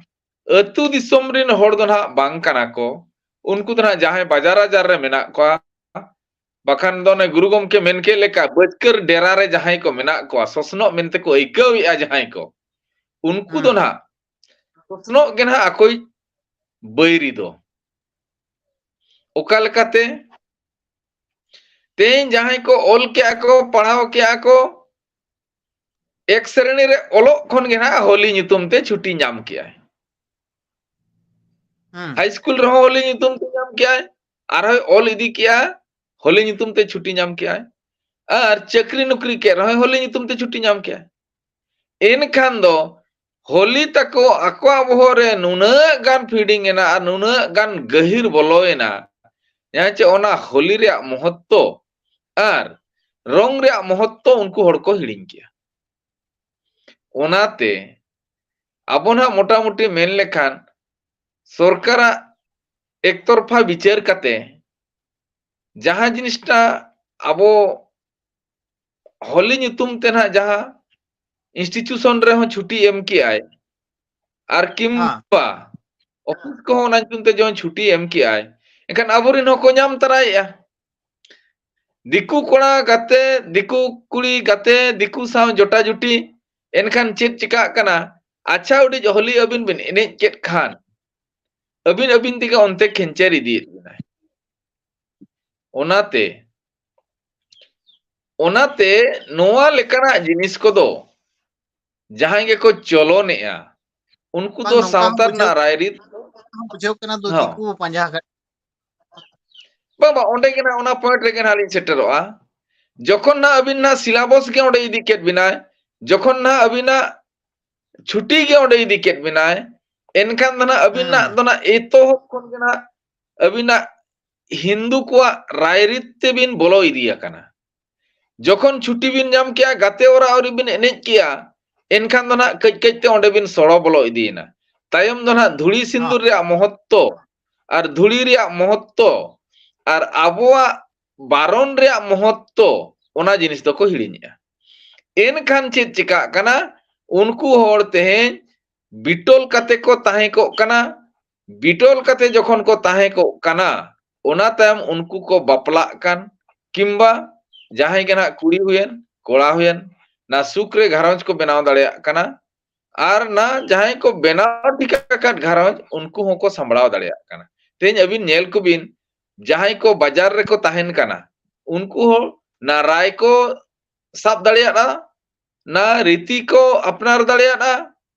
ᱟᱹᱛᱩ ᱫᱤᱥᱚᱢ ᱨᱮᱱ ᱦᱚᱲ ᱫᱚ ᱱᱟᱜ ᱵᱟᱝ ᱠᱟᱱᱟ ᱠᱚ᱾ ᱩᱱᱠᱩ ᱫᱚ ᱱᱟᱜ ᱡᱟᱦᱟᱸᱭ ᱵᱟᱡᱟᱨ ᱟᱡᱟᱨ ᱨᱮ ᱢᱮᱱᱟᱜ ᱠᱚᱣᱟ, ᱵᱟᱠᱷᱟᱱ ᱫᱚ ᱚᱱᱮ ᱜᱩᱨᱩ ᱜᱚᱢᱠᱮ ᱢᱮᱱ ᱠᱮᱫ ᱞᱮᱠᱟ, ᱵᱟᱹᱫᱽᱠᱟᱹᱨ ᱰᱮᱨᱟ ᱨᱮ ᱡᱟᱦᱟᱸᱭ ᱠᱚ ᱢᱮᱱᱟᱜ ᱠᱚᱣᱟ, ᱥᱚᱥᱱᱚᱜ ᱢᱮᱱᱛᱮ ᱠᱚ ᱟᱹᱭᱠᱟᱹᱣᱮᱜᱼᱟ ᱡᱟᱦᱟᱸᱭ ᱠᱚ, ᱩᱱᱠᱩ ᱫᱚ ᱦᱩᱸ᱾ ᱱᱟᱜ ᱥᱚᱥᱱᱚᱜ ᱜᱮ ᱱᱟᱜ ᱟᱠᱚᱭ ᱵᱟᱹᱭᱨᱤ ᱫᱚ᱾ ᱚᱠᱟ ᱞᱮᱠᱟᱛᱮ? ᱛᱮᱦᱮᱧ ᱡᱟᱦᱟᱸᱭ ᱠᱚ ᱚᱞ ᱠᱮᱜᱼᱟ ᱠᱚ, ᱯᱟᱲᱦᱟᱣ ᱠᱮᱜᱼᱟ ᱠᱚ, ᱮᱠ ᱥᱨᱮᱬᱤ ᱨᱮ ᱚᱞᱚᱜ ᱠᱷᱚᱱ ᱜᱮ ᱱᱟᱜ ᱦᱳᱞᱤ ᱧᱩᱛᱩᱢ ᱛᱮ ᱪᱷᱩᱴᱤ ᱧᱟᱢ ᱠᱮᱜᱼᱟᱭ᱾ ᱦᱩᱸ᱾ ᱦᱟᱭ ᱥᱠᱩᱞ ᱨᱮᱦᱚᱸ ᱦᱳᱞᱤ ᱧᱩᱛᱩᱢ ᱛᱮ ᱧᱟᱢ ᱠᱮᱜᱼᱟᱭ, ᱟᱨᱦᱚᱸᱭ ᱚᱞ ᱤᱫᱤ ᱠᱮᱜᱼᱟ, ᱦᱳᱞᱤ ᱧᱩᱛᱩᱢ ᱛᱮ ᱪᱷᱩᱴᱤ ᱧᱟᱢ ᱠᱮᱜᱼᱟᱭ᱾ ᱟᱨ ᱪᱟᱹᱠᱨᱤ ᱱᱚᱠᱨᱤ ᱠᱮᱫ ᱨᱮᱦᱚᱸᱭ ᱦᱳᱞᱤ ᱧᱩᱛᱩᱢ ᱛᱮ ᱪᱷᱩᱴᱤ ᱧᱟᱢ ᱠᱮᱜᱼᱟᱭ᱾ ᱮᱱᱠᱷᱟᱱ ᱫᱚ ᱦᱳᱞᱤ ᱛᱟᱠᱚ ᱟᱠᱚᱣᱟᱜ ᱵᱚᱦᱚᱜ ᱨᱮ ᱱᱩᱱᱟᱹᱜ ᱜᱟᱱ feeding ᱮᱱᱟ ᱟᱨ ᱱᱩᱱᱟᱹᱜ ᱜᱟᱱ ᱜᱟᱹᱦᱤᱨ ᱵᱚᱞᱚᱭᱮᱱᱟ, ᱡᱟᱦᱟᱸ ᱪᱮ ᱚᱱᱟ ᱦᱳᱞᱤ ᱨᱮᱭᱟᱜ ᱢᱚᱦᱚᱛᱛᱚ ᱟᱨ ᱨᱚᱝ ᱨᱮᱭᱟᱜ ᱢᱚᱦᱚᱛᱛᱚ ᱩᱱᱠᱩ ᱦᱚᱲ ᱠᱚ ᱦᱤᱲᱤᱧ ᱠᱮᱜᱼᱟ᱾ ᱚᱱᱟᱛᱮ ᱟᱵᱚ ᱱᱟᱦᱟᱜ ᱢᱚᱴᱟᱢᱩᱴᱤ ᱢᱮᱱ ᱞᱮᱠᱷᱟᱱ ᱥᱚᱨᱠᱟᱨᱟᱜ ᱮᱠᱛᱚᱨᱯᱷᱟ ᱵᱤᱪᱟᱹᱨ ᱠᱟᱛᱮ ᱡᱟᱦᱟᱸ ᱡᱤᱱᱤᱥᱴᱟ ᱟᱵᱚ ᱦᱳᱞᱤ ᱧᱩᱛᱩᱢ ᱛᱮ ᱱᱟᱦᱟᱜ ᱡᱟᱦᱟᱸ institution ᱨᱮᱦᱚᱸ ᱪᱷᱩᱴᱤ ᱮᱢ ᱠᱮᱜᱼᱟᱭ, ᱟᱨ ᱦᱮᱸ᱾ ᱠᱤᱢᱵᱟ ᱚᱯᱷᱤᱥ ᱠᱚᱦᱚᱸ ᱚᱱᱟ ᱧᱩᱛᱩᱢ ᱛᱮ ᱡᱮᱢᱚᱱ ᱪᱷᱩᱴᱤ ᱮᱢ ᱠᱮᱜᱼᱟᱭ, ᱮᱱᱠᱷᱟᱱ ᱟᱵᱚᱨᱮᱱ ᱦᱚᱸᱠᱚ ᱧᱟᱢ ᱛᱟᱨᱟᱭᱮᱜᱼᱟ᱾ ᱫᱤᱠᱩ ᱠᱚᱲᱟ ᱜᱟᱛᱮ, ᱫᱤᱠᱩ ᱠᱩᱲᱤ ᱜᱟᱛᱮ, ᱫᱤᱠᱩ ᱥᱟᱶ ᱡᱚᱴᱟᱡᱩᱴᱤ, ᱮᱱᱠᱷᱟᱱ ᱪᱮᱫ ᱪᱤᱠᱟᱹᱜ ᱠᱟᱱᱟ? ᱟᱪᱪᱷᱟ, ᱩᱰᱤᱡ ᱦᱳᱞᱤ ᱟᱹᱵᱤᱱ ᱵᱤᱱ ᱮᱱᱮᱡ ᱠᱮᱫ ᱠᱷᱟᱱ, ᱟᱹᱵᱤᱱ ᱟᱹᱵᱤᱱ ᱛᱮᱜᱮ ᱚᱱᱛᱮ ᱠᱷᱮᱧᱪᱮᱨ ᱤᱫᱤᱭᱮᱫ ᱵᱤᱱᱟᱭ᱾ ᱚᱱᱟᱛᱮ, ᱚᱱᱟᱛᱮ ᱱᱚᱣᱟ ᱞᱮᱠᱟᱱᱟᱜ ᱡᱤᱱᱤᱥ ᱠᱚᱫᱚ ᱡᱟᱦᱟᱸᱭ ᱜᱮᱠᱚ ᱪᱚᱞᱚᱱᱮᱜᱼᱟ, ᱩᱱᱠᱩ ᱵᱟᱝ, ᱫᱚ ᱱᱚᱝᱠᱟ ᱦᱚᱸ ᱥᱟᱶᱛᱟ ᱵᱩᱡᱷᱟᱹᱣ, ᱨᱮᱱᱟᱜ ᱨᱟᱭᱨᱤᱛ ᱦᱚᱸ ᱵᱩᱡᱷᱟᱹᱣ ᱠᱟᱱᱟ, ᱫᱚ ᱦᱚᱸ᱾ ᱫᱤᱠᱩ ᱯᱟᱸᱡᱟ ᱟᱠᱟᱫ᱾ ᱵᱟᱝ, ᱵᱟᱝ, ᱚᱸᱰᱮ ᱜᱮ ᱱᱟᱜ, ᱚᱱᱟ point ᱨᱮᱜᱮ ᱱᱟᱜ ᱞᱤᱧ ᱥᱮᱴᱮᱨᱚᱜᱼᱟ᱾ ᱡᱚᱠᱷᱚᱱ ᱱᱟᱜ ᱟᱹᱵᱤᱱ ᱱᱟᱜ syllabus ᱜᱮ ᱚᱸᱰᱮ ᱤᱫᱤ ᱠᱮᱫ ᱵᱤᱱᱟᱭ, ᱡᱚᱠᱷᱚᱱ ᱱᱟᱜ ᱟᱹᱵᱤᱱᱟᱜ ᱪᱷᱩᱴᱤ ᱜᱮ ᱚᱸᱰᱮ ᱤᱫᱤ ᱠᱮᱫ ᱵᱤᱱᱟᱭ, ᱮᱱᱠᱷᱟᱱ ᱫᱚ ᱱᱟᱜ ᱟᱹᱵᱤᱱᱟᱜ ᱦᱮᱸ᱾ ᱫᱚ ᱱᱟᱜ ᱮᱛᱚᱦᱚᱵ ᱠᱷᱚᱱ ᱜᱮ ᱱᱟᱜ ᱟᱹᱵᱤᱱᱟᱜ ᱦᱤᱱᱫᱩ ᱠᱚᱣᱟᱜ ᱨᱟᱭᱨᱤᱛ ᱛᱮᱵᱤᱱ ᱵᱚᱞᱚ ᱤᱫᱤ ᱟᱠᱟᱱᱟ᱾ ᱡᱚᱠᱷᱚᱱ ᱪᱷᱩᱴᱤ ᱵᱤᱱ ᱧᱟᱢ ᱠᱮᱜᱼᱟ, ᱜᱟᱛᱮ ᱚᱲᱟᱜ ᱨᱮᱵᱤᱱ ᱮᱱᱮᱡ ᱠᱮᱜᱼᱟ, ᱮᱱᱠᱷᱟᱱ ᱫᱚ ᱱᱟᱜ ᱠᱟᱹᱡ ᱠᱟᱹᱡ ᱛᱮ ᱚᱸᱰᱮ ᱵᱤᱱ ᱥᱚᱲᱚ ᱵᱚᱞᱚ ᱤᱫᱤᱭᱮᱱᱟ᱾ ᱛᱟᱭᱚᱢ ᱫᱚ ᱱᱟᱜ ᱫᱷᱩᱲᱤ ᱥᱤᱸᱫᱩᱨ ᱦᱚᱸ᱾ ᱨᱮᱭᱟᱜ ᱢᱚᱦᱚᱛᱛᱚ ᱟᱨ ᱫᱷᱩᱲᱤ ᱨᱮᱭᱟᱜ ᱢᱚᱦᱚᱛᱛᱚ ᱟᱨ ᱟᱵᱚᱣᱟᱜ ᱵᱟᱨᱚᱱ ᱨᱮᱭᱟᱜ ᱢᱚᱦᱚᱛᱛᱚ, ᱚᱱᱟ ᱡᱤᱱᱤᱥ ᱫᱚᱠᱚ ᱦᱤᱲᱤᱧᱮᱜᱼᱟ᱾ ᱮᱱᱠᱷᱟᱱ ᱪᱮᱫ ᱪᱤᱠᱟᱹᱜ ᱠᱟᱱᱟ? ᱩᱱᱠᱩ ᱦᱚᱲ ᱛᱮᱦᱮᱧ ᱵᱤᱴᱚᱞ ᱠᱟᱛᱮ ᱠᱚ ᱛᱟᱦᱮᱸ ᱠᱚᱜ ᱠᱟᱱᱟ᱾ ᱵᱤᱴᱚᱞ ᱠᱟᱛᱮ ᱡᱚᱠᱷᱚᱱ ᱠᱚ ᱛᱟᱦᱮᱸ ᱠᱚᱜ ᱠᱟᱱᱟ, ᱚᱱᱟ ᱛᱟᱭᱚᱢ ᱩᱱᱠᱩ ᱠᱚ ᱵᱟᱯᱞᱟᱜ ᱠᱟᱱ, ᱠᱤᱢᱵᱟ ᱡᱟᱦᱟᱸᱭ ᱜᱮ ᱱᱟᱜ ᱠᱩᱲᱤ ᱦᱩᱭᱮᱱ, ᱠᱚᱲᱟ ᱦᱩᱭᱮᱱ, ᱱᱟ ᱥᱩᱠ ᱨᱮ ᱜᱷᱟᱨᱚᱸᱡᱽ ᱠᱚ ᱵᱮᱱᱟᱣ ᱫᱟᱲᱮᱭᱟᱜ ᱠᱟᱱᱟ᱾ ᱟᱨ ᱱᱟ ᱡᱟᱦᱟᱸᱭ ᱠᱚ ᱵᱮᱱᱟᱣ ᱴᱷᱤᱠ ᱟᱠᱟᱫ ᱜᱷᱟᱨᱚᱸᱡᱽ, ᱩᱱᱠᱩ ᱦᱚᱸᱠᱚ ᱥᱟᱢᱵᱲᱟᱣ ᱫᱟᱲᱮᱭᱟᱜ ᱠᱟᱱᱟ᱾ ᱛᱮᱦᱮᱧ ᱟᱹᱵᱤᱱ ᱧᱮᱞ ᱠᱚᱵᱤᱱ, ᱡᱟᱦᱟᱸᱭ ᱠᱚ ᱵᱟᱡᱟᱨ ᱨᱮᱠᱚ ᱛᱟᱦᱮᱱ ᱠᱟᱱᱟ, ᱩᱱᱠᱩ ᱦᱚᱸ ᱱᱟ ᱨᱟᱭ ᱠᱚ ᱥᱟᱵ ᱫᱟᱲᱮᱭᱟᱜᱼᱟ, ᱱᱟ ᱨᱤᱛᱤ ᱠᱚ ᱟᱯᱱᱟᱨ ᱫᱟᱲᱮᱭᱟᱜᱼᱟ,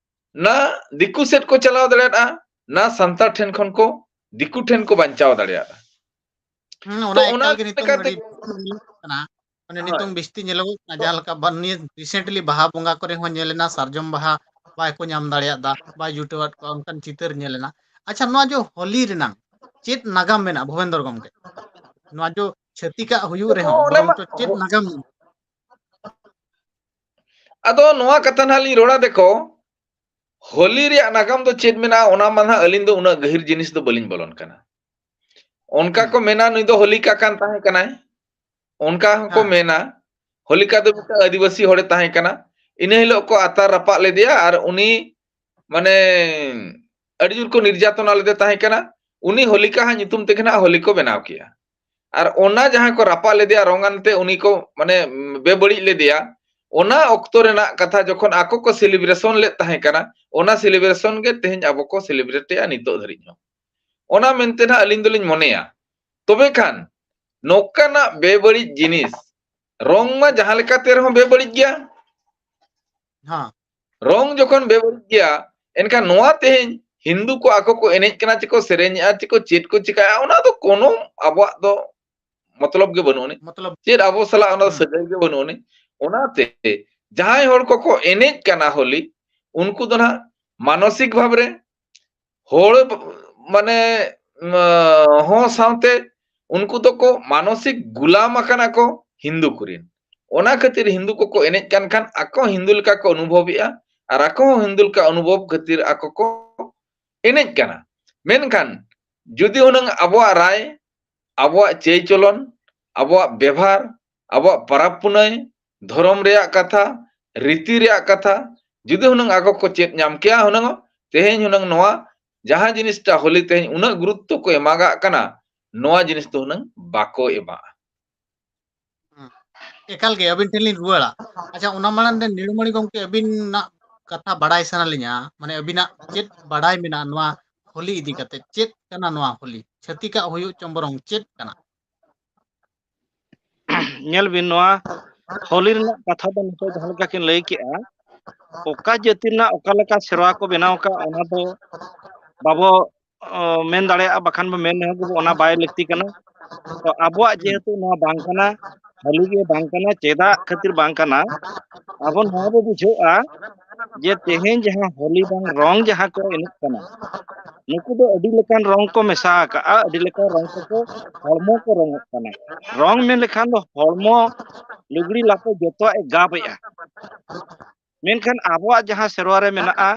ᱱᱟ ᱫᱤᱠᱩ ᱥᱮᱫ ᱠᱚ ᱪᱟᱞᱟᱣ ᱫᱟᱲᱮᱭᱟᱜᱼᱟ, ᱱᱟ ᱥᱟᱱᱛᱟᱲ ᱴᱷᱮᱱ ᱠᱷᱚᱱ ᱠᱚ, ᱫᱤᱠᱩ ᱴᱷᱮᱱ ᱠᱚ ᱵᱟᱧᱪᱟᱣ ᱫᱟᱲᱮᱭᱟᱜᱼᱟ᱾ ᱦᱩᱸ, ᱛᱚ ᱚᱱᱟ ᱚᱱᱟ ᱮᱠᱟᱞ ᱜᱮ ᱱᱤᱛᱚᱝ ᱞᱮᱠᱟᱛᱮ ᱟᱹᱰᱤ ᱧᱮᱞᱚᱜ ᱠᱟᱱᱟ᱾ ᱢᱟᱱᱮ ᱦᱳᱭ᱾ ᱱᱤᱛᱚᱝ ᱵᱤᱥᱛᱤ ᱧᱮᱞᱚᱜᱚᱜ ᱠᱟᱱᱟ, ᱡᱟᱦᱟᱸ ᱞᱮᱠᱟ ᱵᱟ-, ᱱᱤᱭᱟᱹ recently ᱵᱟᱦᱟ ᱵᱚᱸᱜᱟ ᱠᱚᱨᱮ ᱦᱚᱸ ᱧᱮᱞ ᱮᱱᱟ, ᱥᱟᱨᱡᱚᱢ ᱵᱟᱦᱟ ᱵᱟᱭ ᱠᱚ ᱧᱟᱢ ᱫᱟᱲᱮᱭᱟᱫᱟ, ᱵᱟᱭ ᱡᱩᱴᱟᱹᱣᱟᱫ ᱠᱚᱣᱟ, ᱚᱱᱠᱟᱱ ᱪᱤᱛᱟᱹᱨ ᱧᱮᱞ ᱮᱱᱟ᱾ ᱟᱪᱪᱷᱟ, ᱱᱚᱣᱟ ᱡᱮ ᱦᱳᱞᱤ ᱨᱮᱱᱟᱝ ᱪᱮᱫ ᱱᱟᱜᱟᱢ ᱢᱮᱱᱟᱜᱼᱟ, ᱵᱷᱩᱵᱮᱱᱫᱚᱨ ᱜᱚᱢᱠᱮ? ᱱᱚᱣᱟ ᱡᱮ ᱪᱷᱟᱹᱛᱤᱠᱟᱜ ᱦᱩᱭᱩᱜ ᱨᱮᱦᱚᱸ, ᱚᱱᱟ ᱵᱚᱨᱚᱝ ᱢᱟ ᱪᱚ ᱪᱮᱫ ᱱᱟᱜᱟᱢ ᱢᱮᱱᱟᱜᱼᱟ? ᱟᱫᱚ ᱱᱚᱣᱟ ᱠᱟᱛᱷᱟ ᱱᱟᱦᱟᱜ ᱞᱤᱧ ᱨᱚᱲᱟ, ᱫᱮᱠᱷᱚ, ᱦᱳᱞᱤ ᱨᱮᱭᱟᱜ ᱱᱟᱜᱟᱢ ᱫᱚ ᱪᱮᱫ ᱢᱮᱱᱟᱜᱼᱟ, ᱚᱱᱟ ᱢᱟ ᱱᱟᱦᱟᱜ ᱟᱹᱞᱤᱧ ᱫᱚ ᱩᱱᱟᱹᱜ ᱜᱟᱹᱦᱤᱨ ᱡᱤᱱᱤᱥ ᱫᱚ ᱵᱟᱹᱞᱤᱧ ᱵᱚᱞᱚᱱ ᱠᱟᱱᱟ᱾ ᱚᱱᱠᱟ ᱦᱮᱸ᱾ ᱠᱚ ᱢᱮᱱᱟ, ᱱᱩᱭ ᱫᱚ ᱦᱳᱞᱤᱠᱟ ᱠᱟᱱ ᱛᱟᱦᱮᱸ ᱠᱟᱱᱟᱭ, ᱚᱱᱠᱟ ᱦᱚᱸᱠᱚ ᱦᱮᱸ᱾ ᱢᱮᱱᱟ᱾ ᱦᱳᱞᱤᱠᱟ ᱫᱚ ᱢᱤᱫᱴᱟᱝ ᱟᱹᱫᱤᱵᱟᱹᱥᱤ ᱦᱚᱲᱮ ᱛᱟᱦᱮᱸ ᱠᱟᱱᱟ᱾ ᱤᱱᱟᱹ ᱦᱤᱞᱳᱜ ᱠᱚ ᱟᱛᱟᱨ ᱨᱟᱯᱟᱜ ᱞᱮᱫᱮᱭᱟ ᱟᱨ ᱩᱱᱤ ᱢᱟᱱᱮ ᱟᱹᱰᱤ ᱡᱳᱨ ᱠᱚ ᱱᱤᱨᱡᱟᱛᱚᱱᱟ ᱞᱮᱫᱮ ᱛᱟᱦᱮᱸ ᱠᱟᱱᱟ᱾ ᱩᱱᱤ ᱦᱳᱞᱤᱠᱟ ᱦᱟᱜ ᱧᱩᱛᱩᱢ ᱛᱮᱜᱮ ᱱᱟᱜ ᱦᱳᱞᱤ ᱠᱚ ᱵᱮᱱᱟᱣ ᱠᱮᱜᱼᱟ᱾ ᱟᱨ ᱚᱱᱟ ᱡᱟᱦᱟᱸ ᱠᱚ ᱨᱟᱯᱟᱜ ᱞᱮᱫᱮᱭᱟ, ᱨᱚᱝ ᱟᱱᱛᱮ ᱩᱱᱤ ᱠᱚ ᱢᱟᱱᱮ ᱵᱮᱵᱟᱹᱲᱤᱡ ᱞᱮᱫᱮᱭᱟ, ᱚᱱᱟ ᱚᱠᱛᱚ ᱨᱮᱱᱟᱜ ᱠᱟᱛᱷᱟ ᱡᱚᱠᱷᱚᱱ ᱟᱠᱚ ᱠᱚ ᱥᱮᱞᱤᱵᱨᱮᱥᱚᱱ ᱞᱮᱫ ᱛᱟᱦᱮᱸ ᱠᱟᱱᱟ, ᱚᱱᱟ ᱥᱮᱞᱤᱵᱨᱮᱥᱚᱱ ᱜᱮ ᱛᱮᱦᱮᱧ ᱟᱵᱚ ᱠᱚ ᱥᱮᱞᱤᱵᱨᱮᱴ ᱮᱜᱼᱟ ᱱᱤᱛᱚᱜ ᱫᱷᱟᱹᱨᱤᱡ ᱦᱚᱸ᱾ ᱚᱱᱟ ᱢᱮᱱᱛᱮ ᱱᱟᱦᱟᱜ ᱟᱹᱞᱤᱧ ᱫᱚᱞᱤᱧ ᱢᱚᱱᱮᱭᱟ᱾ ᱛᱚᱵᱮ ᱠᱷᱟᱱ ᱱᱚᱝᱠᱟᱱᱟᱜ ᱵᱮᱵᱟᱹᱲᱤᱡ ᱡᱤᱱᱤᱥ, ᱨᱚᱝ ᱢᱟ ᱡᱟᱦᱟᱸ ᱞᱮᱠᱟᱛᱮ ᱨᱮᱦᱚᱸ ᱵᱮᱵᱟᱹᱲᱤᱡ ᱜᱮᱭᱟ᱾ ᱦᱮᱸ ᱨᱚᱝ ᱡᱚᱠᱷᱚᱱ ᱵᱮᱵᱟᱹᱲᱤᱡ ᱜᱮᱭᱟ, ᱮᱱᱠᱷᱟᱱ ᱱᱚᱣᱟ ᱛᱮᱦᱮᱧ ᱦᱤᱱᱫᱩ ᱠᱚ ᱟᱠᱚ ᱠᱚ ᱮᱱᱮᱡ ᱠᱟᱱᱟ, ᱪᱮᱠᱚ ᱥᱮᱨᱮᱧᱮᱜᱼᱟ, ᱪᱮᱠᱚ ᱪᱮᱫ ᱠᱚ ᱪᱤᱠᱟᱭᱟ, ᱚᱱᱟ ᱫᱚ ᱠᱳᱱᱳ ᱟᱵᱚᱣᱟᱜ ᱫᱚ ᱢᱚᱛᱞᱚᱵ ᱜᱮ ᱵᱟᱹᱱᱩᱜ ᱟᱹᱱᱤᱡ᱾ ᱢᱚᱛᱞᱚᱵ ᱪᱮᱫ ᱟᱵᱚ ᱥᱟᱞᱟᱜ ᱚᱱᱟ ᱫᱚ ᱦᱩᱸ᱾ ᱥᱟᱹᱜᱟᱹᱭ ᱜᱮ ᱵᱟᱹᱱᱩᱜ ᱟᱹᱱᱤᱡ᱾ ᱚᱱᱟᱛᱮ ᱡᱟᱦᱟᱸᱭ ᱦᱚᱲ ᱠᱚᱠᱚ ᱮᱱᱮᱡ ᱠᱟᱱᱟ ᱦᱳᱞᱤ, ᱩᱱᱠᱩ ᱫᱚ ᱱᱟᱦᱟᱜ ᱢᱟᱱᱚᱥᱤᱠ ᱵᱷᱟᱵᱽ ᱨᱮ ᱦᱚᱲ ᱢᱟᱱᱮ ᱦᱚᱸ ᱥᱟᱶᱛᱮ ᱩᱱᱠᱩ ᱫᱚᱠᱚ ᱢᱟᱱᱚᱥᱤᱠ ᱜᱩᱞᱟᱢ ᱟᱠᱟᱱᱟ ᱠᱚ ᱦᱤᱱᱫᱩ ᱠᱚᱨᱮᱱ᱾ ᱚᱱᱟ ᱠᱷᱟᱹᱛᱤᱨ ᱦᱤᱱᱫᱩ ᱠᱚᱠᱚ ᱮᱱᱮᱡ ᱠᱟᱱ ᱠᱷᱟᱱ ᱟᱠᱚ ᱦᱤᱱᱫᱩ ᱞᱮᱠᱟ ᱠᱚ ᱚᱱᱩᱵᱷᱚᱵᱮᱜᱼᱟ ᱟᱨ ᱟᱠᱚ ᱦᱚᱸ ᱦᱤᱱᱫᱩ ᱞᱮᱠᱟ ᱚᱱᱩᱵᱷᱚᱵ ᱠᱷᱟᱹᱛᱤᱨ ᱟᱠᱚ ᱠᱚ ᱮᱱᱮᱡ ᱠᱟᱱᱟ᱾ ᱢᱮᱱᱠᱷᱟᱱ ᱡᱩᱫᱤ ᱦᱩᱱᱟᱹᱝ ᱟᱵᱚᱣᱟᱜ ᱨᱟᱭ, ᱟᱵᱚᱣᱟᱜ ᱪᱟᱹᱭ ᱪᱚᱞᱚᱱ, ᱟᱵᱚᱣᱟᱜ ᱵᱮᱵᱷᱟᱨ, ᱟᱵᱚᱣᱟᱜ ᱯᱟᱨᱟᱵᱽ ᱯᱩᱱᱟᱹᱭ, ᱫᱷᱚᱨᱚᱢ ᱨᱮᱭᱟᱜ ᱠᱟᱛᱷᱟ, ᱨᱤᱛᱤ ᱨᱮᱭᱟᱜ ᱠᱟᱛᱷᱟ ᱡᱩᱫᱤ ᱦᱩᱱᱟᱹᱝ ᱟᱠᱚ ᱠᱚ ᱪᱮᱫ ᱧᱟᱢ ᱠᱮᱭᱟ ᱦᱩᱱᱟᱹᱝ, ᱛᱮᱦᱮᱧ ᱦᱩᱱᱟᱹᱝ ᱱᱚᱣᱟ ᱡᱟᱦᱟᱸ ᱡᱤᱱᱤᱥᱴᱟ ᱦᱳᱞᱤ ᱛᱮᱦᱮᱧ ᱩᱱᱟᱹᱜ ᱜᱩᱨᱩᱛᱛᱚ ᱠᱚ ᱮᱢᱟᱜᱟᱜ ᱠᱟᱱᱟ, ᱱᱚᱣᱟ ᱡᱤᱱᱤᱥ ᱫᱚ ᱦᱩᱱᱟᱹᱝ ᱵᱟᱠᱚ ᱮᱢᱟᱜᱼᱟ᱾ ᱮᱠᱟᱞ ᱜᱮ, ᱟᱹᱵᱤᱱ ᱴᱷᱮᱱ ᱞᱤᱧ ᱨᱩᱣᱟᱹᱲᱟ᱾ ᱟᱪᱪᱷᱟ, ᱚᱱᱟ ᱢᱟᱲᱟᱝ ᱨᱮ ᱱᱤᱲᱩᱢᱟᱹᱲᱤ ᱜᱚᱢᱠᱮ, ᱟᱹᱵᱤᱱᱟᱜ ᱠᱟᱛᱷᱟ ᱵᱟᱲᱟᱭ ᱥᱟᱱᱟ ᱞᱤᱧᱟ, ᱢᱟᱱᱮ ᱟᱹᱵᱤᱱᱟᱜ ᱪᱮᱫ ᱵᱟᱲᱟᱭ ᱢᱮᱱᱟᱜᱼᱟ ᱱᱚᱣᱟ ᱦᱳᱞᱤ ᱤᱫᱤ ᱠᱟᱛᱮ? ᱪᱮᱫ ᱠᱟᱱᱟ ᱱᱚᱣᱟ ᱦᱳᱞᱤ? ᱪᱷᱟᱹᱛᱤᱠᱟᱜ ᱦᱩᱭᱩᱜ ᱪᱚᱝ ᱵᱚᱨᱚᱝ, ᱪᱮᱫ ᱠᱟᱱᱟ? ᱧᱮᱞ ᱵᱤᱱ, ᱱᱚᱣᱟ ᱦᱳᱞᱤ ᱨᱮᱱᱟᱜ ᱠᱟᱛᱷᱟ ᱫᱚ ᱱᱤᱛᱚᱜ ᱡᱟᱦᱟᱸ ᱞᱮᱠᱟ ᱠᱤᱱ ᱞᱟᱹᱭ ᱠᱮᱜᱼᱟ, ᱚᱠᱟ ᱡᱟᱹᱛᱤ ᱨᱮᱱᱟᱜ ᱚᱠᱟ ᱞᱮᱠᱟ ᱥᱮᱨᱣᱟ ᱠᱚ ᱵᱮᱱᱟᱣ ᱟᱠᱟᱫ, ᱚᱱᱟ ᱫᱚ ᱵᱟᱵᱚ ᱚ, ᱢᱮᱱ ᱫᱟᱲᱮᱭᱟᱜᱼᱟ, ᱵᱟᱠᱷᱟᱱ ᱵᱚ ᱢᱮᱱ ᱨᱮᱦᱚᱸ ᱜᱮᱵᱚ, ᱚᱱᱟ ᱵᱟᱭ ᱞᱟᱹᱠᱛᱤ ᱠᱟᱱᱟ᱾ ᱛᱚ ᱟᱵᱚᱣᱟᱜ ᱡᱮᱦᱮᱛᱩ ᱱᱚᱣᱟ ᱵᱟᱝ ᱠᱟᱱᱟ, ᱦᱳᱞᱤ ᱜᱮ ᱵᱟᱝ ᱠᱟᱱᱟ, ᱪᱮᱫᱟᱜ ᱠᱷᱟᱹᱛᱤᱨ ᱵᱟᱝ ᱠᱟᱱᱟ? ᱟᱵᱚ ᱱᱚᱣᱟ ᱵᱚ ᱵᱩᱡᱷᱟᱹᱣᱟ ᱡᱮ ᱛᱮᱦᱮᱧ ᱡᱟᱦᱟᱸ ᱦᱳᱞᱤ ᱵᱟᱝ ᱨᱚᱝ ᱡᱟᱦᱟᱸ ᱠᱚ ᱮᱱᱮᱡ ᱠᱟᱱᱟ, ᱱᱩᱠᱩ ᱫᱚ ᱟᱹᱰᱤ ᱞᱮᱠᱟᱱ ᱨᱚᱝ ᱠᱚ ᱢᱮᱥᱟ ᱟᱠᱟᱜᱼᱟ, ᱟᱹᱰᱤ ᱞᱮᱠᱟᱱ ᱨᱚᱝ ᱠᱚᱠᱚ ᱦᱚᱲᱢᱚ ᱠᱚ ᱨᱚᱝᱚᱜ ᱠᱟᱱᱟ᱾ ᱨᱚᱝ ᱢᱮᱱ ᱞᱮᱠᱷᱟᱱ ᱫᱚ ᱦᱚᱲᱢᱚ, ᱞᱩᱜᱽᱲᱤ ᱞᱟᱯᱚ ᱡᱚᱛᱚᱣᱟᱜ ᱮ ᱜᱟᱵ ᱮᱜᱼᱟ᱾ ᱢᱮᱱᱠᱷᱟᱱ ᱟᱵᱚᱣᱟᱜ ᱡᱟᱦᱟᱸ ᱥᱮᱨᱣᱟ ᱨᱮ ᱢᱮᱱᱟᱜᱼᱟ,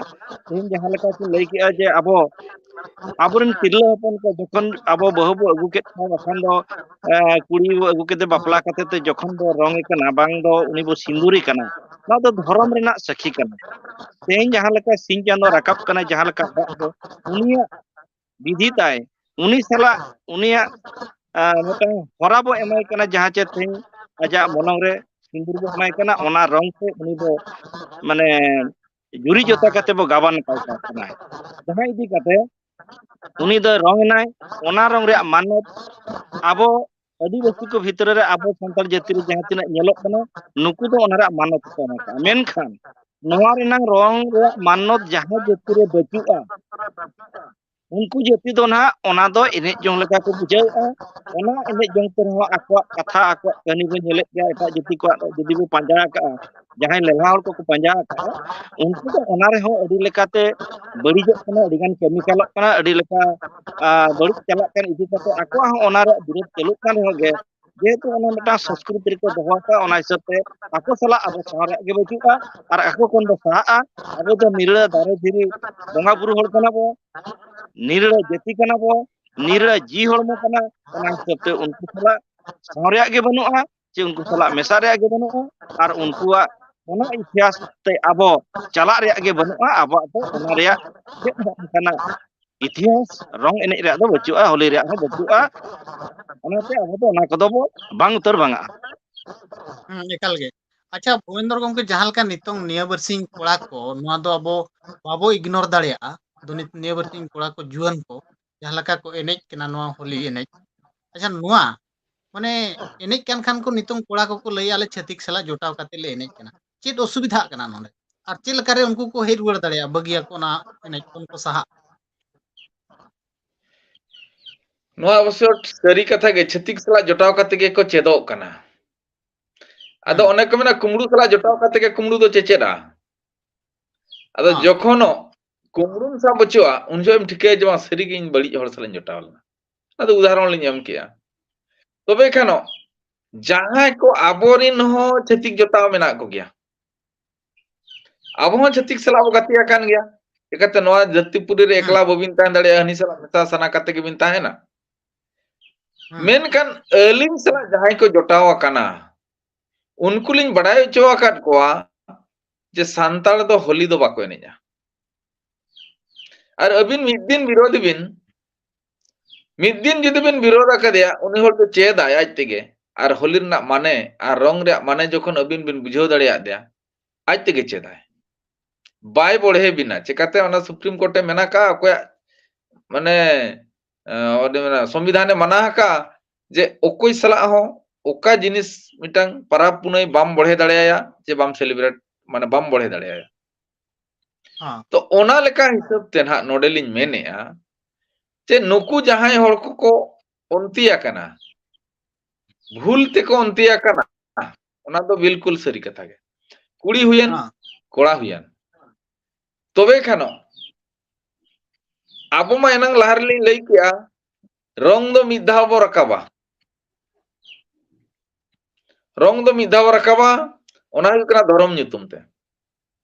ᱛᱮᱦᱮᱧ ᱡᱟᱦᱟᱸ ᱞᱮᱠᱟ ᱠᱚ ᱞᱟᱹᱭ ᱠᱮᱜᱼᱟ ᱡᱮ ᱟᱵᱚ ᱟᱵᱚᱨᱮᱱ ᱛᱤᱨᱞᱟᱹ ᱦᱚᱯᱚᱱ ᱠᱚ ᱡᱚᱠᱷᱚᱱ ᱟᱵᱚ ᱵᱟᱹᱦᱩ ᱵᱚ ᱟᱹᱜᱩ ᱠᱮᱫ ᱠᱚᱣᱟ, ᱵᱟᱠᱷᱟᱱ ᱫᱚ ᱠᱩᱲᱤ ᱵᱚ ᱟᱹᱜᱩ ᱠᱮᱫᱮ ᱵᱟᱯᱞᱟ ᱠᱟᱛᱮ ᱛᱮ ᱡᱚᱠᱷᱚᱱ ᱵᱚ ᱨᱚᱝ ᱮ ᱠᱟᱱᱟ, ᱵᱟᱝ ᱫᱚ ᱩᱱᱤ ᱵᱚ ᱥᱤᱸᱫᱩᱨᱮ ᱠᱟᱱᱟ, ᱱᱚᱣᱟ ᱫᱚ ᱫᱷᱚᱨᱚᱢ ᱨᱮᱱᱟᱜ ᱥᱟᱹᱠᱷᱤ ᱠᱟᱱᱟ᱾ ᱛᱮᱦᱮᱧ ᱡᱟᱦᱟᱸ ᱞᱮᱠᱟ ᱥᱤᱧ ᱪᱟᱸᱫᱚ ᱨᱟᱠᱟᱵ ᱠᱟᱱᱟ, ᱡᱟᱦᱟᱸ ᱞᱮᱠᱟ ᱫᱟᱜ ᱫᱚ ᱩᱱᱤᱭᱟᱜ ᱵᱤᱫᱷᱤ ᱛᱟᱭ, ᱩᱱᱤ ᱥᱟᱞᱟᱜ ᱩᱱᱤᱭᱟᱜ ᱢᱤᱫᱴᱟᱝ ᱦᱚᱨᱟ ᱵᱚ ᱮᱢᱟᱭ ᱠᱟᱱᱟ, ᱡᱟᱦᱟᱸ ᱪᱮ ᱛᱮᱦᱮᱧ ᱟᱡᱟᱜ ᱢᱚᱞᱚᱝ ᱨᱮ ᱥᱤᱸᱫᱩᱨ ᱵᱚ ᱮᱢᱟᱭ ᱠᱟᱱᱟ, ᱚᱱᱟ ᱨᱚᱝ ᱛᱮ ᱩᱱᱤ ᱫᱚ ᱢᱟᱱᱮ ᱡᱩᱨᱤ ᱡᱚᱛᱟ ᱠᱟᱛᱮ ᱵᱚ ᱜᱟᱵᱟᱱ ᱠᱟᱭ ᱠᱟᱱᱟ᱾ ᱡᱟᱦᱟᱸ ᱤᱫᱤ ᱠᱟᱛᱮ ᱩᱱᱤ ᱫᱚᱭ ᱨᱚᱝ ᱮᱱᱟᱭ, ᱚᱱᱟ ᱨᱚᱝ ᱨᱮᱭᱟᱜ ᱢᱟᱱᱚᱛ ᱟᱵᱚ ᱟᱹᱫᱤᱵᱟᱹᱥᱤ ᱠᱚ ᱵᱷᱤᱛᱨᱤ ᱨᱮ ᱟᱵᱚ ᱥᱟᱱᱛᱟᱲ ᱡᱟᱹᱛᱤ ᱨᱮ ᱡᱟᱦᱟᱸ ᱛᱤᱱᱟᱹᱜ ᱧᱮᱞᱚᱜ ᱠᱟᱱᱟ, ᱱᱩᱠᱩ ᱫᱚ ᱚᱱᱟ ᱨᱮᱭᱟᱜ ᱢᱟᱱᱚᱛ ᱠᱚ ᱮᱢ ᱟᱠᱟᱫᱼᱟ᱾ ᱢᱮᱱᱠᱷᱟᱱ ᱱᱚᱣᱟ ᱨᱮᱱᱟᱝ ᱨᱚᱝ ᱨᱮᱭᱟᱜ ᱢᱟᱱᱚᱛ ᱡᱟᱦᱟᱸ ᱡᱟᱹᱛᱤ ᱨᱮ ᱵᱟᱹᱪᱩᱜᱼᱟ, ᱩᱱᱠᱩ ᱡᱟᱹᱛᱤ ᱫᱚ ᱱᱟᱦᱟᱜ ᱚᱱᱟ ᱫᱚ ᱮᱱᱮᱡ ᱡᱚᱝ ᱞᱮᱠᱟ ᱠᱚ ᱵᱩᱡᱷᱟᱹᱣᱮᱫᱼᱟ᱾ ᱚᱱᱟ ᱮᱱᱮᱡ ᱡᱚᱝ ᱛᱮ ᱨᱮᱦᱚᱸ ᱟᱠᱚᱣᱟᱜ ᱠᱟᱛᱷᱟ, ᱟᱠᱚᱣᱟᱜ ᱠᱟᱹᱦᱱᱤ ᱵᱚᱱ ᱧᱮᱞᱮᱫ ᱜᱮᱭᱟ᱾ ᱮᱴᱟᱜ ᱡᱟᱹᱛᱤ ᱠᱚᱣᱟᱜ ᱫᱚ ᱡᱩᱫᱤ ᱵᱚ ᱯᱟᱸᱡᱟ ᱟᱠᱟᱜᱼᱟ, ᱡᱟᱦᱟᱸᱭ ᱞᱮᱞᱦᱟ ᱦᱚᱲ ᱠᱚᱠᱚ ᱯᱟᱸᱡᱟ ᱟᱠᱟᱜᱼᱟ, ᱩᱱᱠᱩ ᱫᱚ ᱚᱱᱟ ᱨᱮᱦᱚᱸ ᱟᱹᱰᱤ ᱞᱮᱠᱟᱛᱮ ᱵᱟᱹᱲᱤᱡᱚᱜ ᱠᱟᱱᱟ, ᱟᱹᱰᱤ ᱜᱟᱱ ᱠᱮᱢᱤᱠᱟᱞᱚᱜ ᱠᱟᱱᱟ, ᱟᱹᱰᱤ ᱞᱮᱠᱟ ᱵᱟᱹᱲᱤᱡ ᱪᱟᱞᱟᱜ ᱠᱟᱱ ᱤᱫᱤ ᱠᱟᱛᱮ ᱟᱠᱚᱣᱟᱜ ᱦᱚᱸ ᱚᱱᱟ ᱨᱮᱭᱟᱜ ᱵᱤᱨᱳᱫ ᱪᱟᱹᱞᱩᱜ ᱠᱟᱱ ᱨᱮᱦᱚᱸ ᱜᱮ, ᱡᱮᱦᱮᱛᱩ ᱚᱱᱟ ᱢᱤᱫᱴᱟᱝ ᱥᱚᱝᱥᱠᱨᱤᱛᱤ ᱨᱮᱠᱚ ᱫᱚᱦᱚ ᱟᱠᱟᱫ, ᱚᱱᱟ ᱦᱤᱥᱟᱹᱵ ᱛᱮ ᱟᱠᱚ ᱥᱟᱞᱟᱜ ᱟᱵᱚ ᱥᱟᱶ ᱨᱮᱭᱟᱜ ᱜᱮ ᱵᱟᱹᱪᱩᱜᱼᱟ᱾ ᱟᱨ ᱟᱠᱚ ᱠᱷᱚᱱ ᱫᱚ ᱥᱟᱦᱟᱜᱼᱟ᱾ ᱟᱵᱚ ᱫᱚ ᱱᱤᱨᱟᱹ ᱫᱟᱨᱮ ᱫᱷᱤᱨᱤ ᱵᱚᱸᱜᱟ ᱵᱩᱨᱩ ᱦᱚᱲ ᱠᱟᱱᱟ ᱵᱚ, ᱱᱤᱨᱟᱹ ᱡᱟᱹᱛᱤ ᱠᱟᱱᱟ ᱵᱚ, ᱱᱤᱨᱟᱹ ᱡᱤᱣᱤ ᱦᱚᱲᱢᱚ ᱠᱟᱱᱟ᱾ ᱚᱱᱟ ᱦᱤᱥᱟᱹᱵ ᱛᱮ ᱩᱱᱠᱩ ᱥᱟᱞᱟᱜ ᱥᱟᱶ ᱨᱮᱭᱟᱜ ᱜᱮ ᱵᱟᱹᱱᱩᱜᱼᱟ, ᱪᱮ ᱩᱱᱠᱩ ᱥᱟᱞᱟᱜ ᱢᱮᱥᱟ ᱨᱮᱭᱟᱜ ᱜᱮ ᱵᱟᱹᱱᱩᱜᱼᱟ᱾ ᱟᱨ ᱩᱱᱠᱩᱣᱟᱜ ᱚᱱᱟ ᱤᱛᱤᱦᱟᱥ ᱛᱮ ᱟᱵᱚ ᱪᱟᱞᱟᱜ ᱨᱮᱭᱟᱜ ᱜᱮ ᱵᱟᱹᱱᱩᱜᱼᱟ᱾ ᱟᱵᱚᱣᱟᱜ ᱫᱚ ᱚᱱᱟ ᱨᱮᱭᱟᱜ ᱪᱮᱫ ᱦᱚᱸ ᱚᱱᱠᱟᱱᱟᱜ ᱤᱛᱤᱦᱟᱥ ᱨᱚᱝ ᱮᱱᱮᱡ ᱨᱮᱭᱟᱜ ᱫᱚ ᱵᱟᱹᱪᱩᱜᱼᱟ, ᱦᱳᱞᱤ ᱨᱮᱭᱟᱜ ᱦᱚᱸ ᱵᱟᱹᱪᱩᱜᱼᱟ᱾ ᱚᱱᱟᱛᱮ ᱟᱵᱚ ᱫᱚ ᱚᱱᱟ ᱠᱚᱫᱚ ᱵᱚ ᱵᱟᱝ ᱩᱛᱟᱹᱨ ᱵᱟᱝᱟᱜᱼᱟ᱾ ᱦᱮᱸ, ᱮᱠᱟᱞ ᱜᱮ᱾ ᱟᱪᱪᱷᱟ, ᱵᱷᱩᱵᱮᱱᱫᱨᱚ ᱜᱚᱢᱠᱮ, ᱡᱟᱦᱟᱸ ᱞᱮᱠᱟ ᱱᱤᱛᱚᱝ ᱱᱤᱭᱟᱹ ᱵᱟᱨᱥᱤᱧ ᱠᱚᱲᱟ ᱠᱚ, ᱱᱚᱣᱟ ᱫᱚ ᱟᱵᱚ ᱵᱟᱵᱚ ᱤᱜᱱᱳᱨ ᱫᱟᱲᱮᱭᱟᱜᱼᱟ᱾ ᱟᱫᱚ ᱱᱤᱛ ᱱᱤᱭᱟᱹ ᱵᱟᱨᱥᱤᱧ ᱠᱚᱲᱟ ᱠᱚ, ᱡᱩᱣᱟᱹᱱ ᱠᱚ ᱡᱟᱦᱟᱸ ᱞᱮᱠᱟ ᱠᱚ ᱮᱱᱮᱡ ᱠᱟᱱᱟ ᱱᱚᱣᱟ ᱦᱳᱞᱤ ᱮᱱᱮᱡ, ᱟᱪᱪᱷᱟ, ᱱᱚᱣᱟ ᱢᱟᱱᱮ ᱮᱱᱮᱡ ᱠᱟᱱ ᱠᱷᱟᱱ ᱠᱚ ᱱᱤᱛᱚᱝ ᱠᱚᱲᱟ ᱠᱚᱠᱚ ᱞᱟᱹᱭᱟ, "ᱟᱞᱮ ᱪᱷᱟᱹᱛᱤᱠ ᱥᱟᱞᱟᱜ ᱡᱚᱴᱟᱣ ᱠᱟᱛᱮ ᱞᱮ ᱮᱱᱮᱡ ᱠᱟᱱᱟ", ᱪᱮᱫ ᱚᱥᱩᱵᱤᱫᱷᱟᱜ ᱠᱟᱱᱟ ᱱᱚᱰᱮ? ᱟᱨ ᱪᱮᱫ ᱞᱮᱠᱟᱨᱮ ᱩᱱᱠᱩ ᱠᱚ ᱦᱮᱡ ᱨᱩᱣᱟᱹᱲ ᱫᱟᱲᱮᱭᱟᱜᱼᱟ, ᱵᱟᱹᱜᱤᱭᱟᱠᱚ ᱚᱱᱟ ᱮᱱᱮᱡ ᱠᱷᱚᱱ ᱠᱚ ᱥᱟᱦᱟᱜᱼᱟ? ᱱᱚᱣᱟ ᱚᱵᱚᱥᱥᱚ ᱥᱟᱹᱨᱤ ᱠᱟᱛᱷᱟ ᱜᱮ, ᱪᱷᱟᱹᱛᱤᱠ ᱥᱟᱞᱟᱜ ᱡᱚᱴᱟᱣ ᱠᱟᱛᱮ ᱜᱮᱠᱚ ᱪᱮᱫᱚᱜ ᱠᱟᱱᱟ᱾ ᱟᱫᱚ ᱦᱮᱸ᱾ ᱚᱱᱮ ᱠᱚ ᱢᱮᱱᱟ, ᱠᱩᱢᱵᱽᱲᱩ ᱥᱟᱞᱟᱜ ᱡᱚᱴᱟᱣ ᱠᱟᱛᱮ ᱜᱮ ᱠᱩᱢᱵᱽᱲᱩ ᱫᱚ ᱪᱮᱪᱮᱫᱼᱟ᱾ ᱟᱫᱚ ᱦᱮᱸ᱾ ᱡᱚᱠᱷᱚᱱᱚᱜ ᱠᱩᱢᱵᱽᱲᱩᱢ ᱥᱟᱵ ᱦᱚᱪᱚᱜᱼᱟ, ᱩᱱ ᱡᱚᱦᱚᱜ ᱮᱢ ᱴᱷᱤᱠᱟᱹᱭᱟ ᱡᱮ, ᱵᱟᱝ, ᱥᱟᱹᱨᱤᱜᱮ ᱤᱧ ᱵᱟᱹᱲᱤᱡ ᱦᱚᱲ ᱥᱟᱞᱟᱜ ᱤᱧ ᱡᱚᱴᱟᱣ ᱞᱮᱱᱟ᱾ ᱟᱫᱚ ᱩᱫᱟᱦᱚᱨᱚᱱ ᱞᱤᱧ ᱮᱢ ᱠᱮᱜᱼᱟ᱾ ᱛᱚᱵᱮ ᱠᱷᱟᱱᱚᱜ ᱡᱟᱦᱟᱸᱭ ᱠᱚ ᱟᱵᱚᱨᱤᱱ ᱦᱚᱸ ᱪᱷᱟᱹᱛᱤᱠ ᱡᱚᱴᱟᱣ ᱢᱮᱱᱟᱜ ᱠᱚᱜᱮᱭᱟ, ᱟᱵᱚ ᱦᱚᱸ ᱪᱷᱟᱹᱛᱤᱠ ᱥᱟᱞᱟᱜ ᱵᱚ ᱜᱟᱛᱮ ᱟᱠᱟᱱ ᱜᱮᱭᱟ᱾ ᱪᱤᱠᱟᱹᱛᱮ ᱱᱚᱣᱟ ᱡᱟᱹᱛᱤ ᱯᱩᱨᱤ ᱨᱮ ᱮᱠᱞᱟ ᱵᱟᱹᱵᱤᱱ ᱛᱟᱦᱮᱸ ᱫᱟᱲᱮᱭᱟᱜᱼᱟ, ᱦᱟᱹᱱᱤ ᱥᱟᱞᱟᱜ ᱢᱮᱥᱟ ᱥᱟᱱᱟ ᱠᱟᱛᱮ ᱜᱮᱵᱤᱱ ᱛᱟᱦᱮᱱᱟ᱾ ᱦᱩᱸ᱾ ᱢᱮᱱᱠᱷᱟᱱ ᱟᱹᱞᱤᱧ ᱥᱟᱞᱟᱜ ᱡᱟᱦᱟᱸᱭ ᱠᱚ ᱡᱚᱴᱟᱣ ᱟᱠᱟᱱᱟ, ᱩᱱᱠᱩ ᱞᱤᱧ ᱵᱟᱰᱟᱭ ᱦᱚᱪᱚ ᱟᱠᱟᱫ ᱠᱚᱣᱟ ᱡᱮ ᱥᱟᱱᱛᱟᱲ ᱫᱚ ᱦᱳᱞᱤ ᱫᱚ ᱵᱟᱠᱚ ᱮᱱᱮᱡᱼᱟ᱾ ᱟᱨ ᱟᱹᱵᱤᱱ ᱢᱤᱫ ᱫᱤᱱ ᱵᱤᱨᱳᱫᱷ ᱵᱤᱱ, ᱢᱤᱫ ᱫᱤᱱ ᱡᱩᱫᱤ ᱵᱤᱱ ᱵᱤᱨᱳᱫᱷ ᱟᱠᱟᱫᱮᱭᱟ, ᱩᱱᱤ ᱦᱚᱲ ᱫᱚ ᱪᱮᱫᱟᱭ ᱟᱡ ᱛᱮᱜᱮ᱾ ᱟᱨ ᱦᱳᱞᱤ ᱨᱮᱱᱟᱜ ᱢᱟᱱᱮ ᱟᱨ ᱨᱚᱝ ᱨᱮᱭᱟᱜ ᱢᱟᱱᱮ ᱡᱚᱠᱷᱚᱱ ᱟᱹᱵᱤᱱ ᱵᱤᱱ ᱵᱩᱡᱷᱟᱹᱣ ᱫᱟᱲᱮᱭᱟᱫ ᱫᱮᱭᱟ, ᱟᱡ ᱛᱮᱜᱮ ᱪᱮᱫᱟᱭ᱾ ᱵᱟᱭ ᱵᱚᱲᱦᱮ ᱵᱤᱱᱟ᱾ ᱪᱮᱠᱟᱛᱮ? ᱚᱱᱟ ᱥᱩᱯᱨᱤᱢ ᱠᱳᱨᱴ ᱮ ᱢᱮᱱ ᱟᱠᱟᱫᱼᱟ, ᱚᱠᱚᱭᱟᱜ ᱢᱟᱱᱮ, ᱟᱸ, ᱚᱸᱰᱮ ᱢᱮᱱᱟᱜᱼᱟ, ᱥᱚᱝᱵᱤᱫᱷᱟᱱ ᱮ ᱢᱟᱱᱟ ᱟᱠᱟᱫᱼᱟ ᱡᱮ ᱚᱠᱚᱭ ᱥᱟᱞᱟᱜ ᱦᱚᱸ ᱚᱠᱟ ᱡᱤᱱᱤᱥ ᱢᱤᱫᱴᱟᱝ ᱯᱟᱨᱟᱵᱽ ᱯᱩᱱᱟᱹᱭ ᱵᱟᱢ ᱵᱚᱲᱦᱮ ᱫᱟᱲᱮᱭᱟᱭᱟ, ᱡᱮ ᱵᱟᱢ ᱥᱮᱞᱤᱵᱨᱮᱴ, ᱢᱟᱱᱮ ᱵᱟᱢ ᱵᱚᱲᱦᱮ ᱫᱟᱲᱮᱭᱟᱭᱟ᱾ ᱦᱮᱸ᱾ ᱛᱚ ᱚᱱᱟ ᱞᱮᱠᱟ ᱦᱤᱥᱟᱹᱵ ᱛᱮ ᱱᱟᱦᱟᱜ ᱱᱚᱰᱮ ᱞᱤᱧ ᱢᱮᱱᱮᱫᱼᱟ ᱡᱮ ᱱᱩᱠᱩ ᱡᱟᱦᱟᱸᱭ ᱦᱚᱲ ᱠᱚᱠᱚ ᱚᱱᱛᱤ ᱟᱠᱟᱱᱟ, ᱵᱷᱩᱞ ᱛᱮᱠᱚ ᱚᱱᱛᱤ ᱟᱠᱟᱱᱟ, ᱚᱱᱟ ᱫᱚ ᱵᱤᱞᱠᱩᱞ ᱥᱟᱹᱨᱤ ᱠᱟᱛᱷᱟ ᱜᱮ᱾ ᱠᱩᱲᱤ ᱦᱩᱭᱮᱱ, ᱦᱮᱸ᱾ ᱠᱚᱲᱟ ᱦᱩᱭᱮᱱ, ᱛᱚᱵᱮ ᱠᱷᱟᱱᱚ ᱟᱵᱚ ᱢᱟ ᱮᱱᱟᱝ ᱞᱟᱦᱟ ᱨᱮᱞᱤᱧ ᱞᱟᱹᱭ ᱠᱮᱜᱼᱟ, ᱨᱚᱝ ᱫᱚ ᱢᱤᱫ ᱫᱷᱟᱣ ᱵᱚ ᱨᱟᱠᱟᱵᱟ᱾ ᱨᱚᱝ ᱫᱚ ᱢᱤᱫ ᱫᱷᱟᱣ ᱵᱚ ᱨᱟᱠᱟᱵᱟ, ᱚᱱᱟ ᱦᱩᱭᱩᱜ ᱠᱟᱱᱟ ᱫᱷᱚᱨᱚᱢ ᱧᱩᱛᱩᱢ ᱛᱮ᱾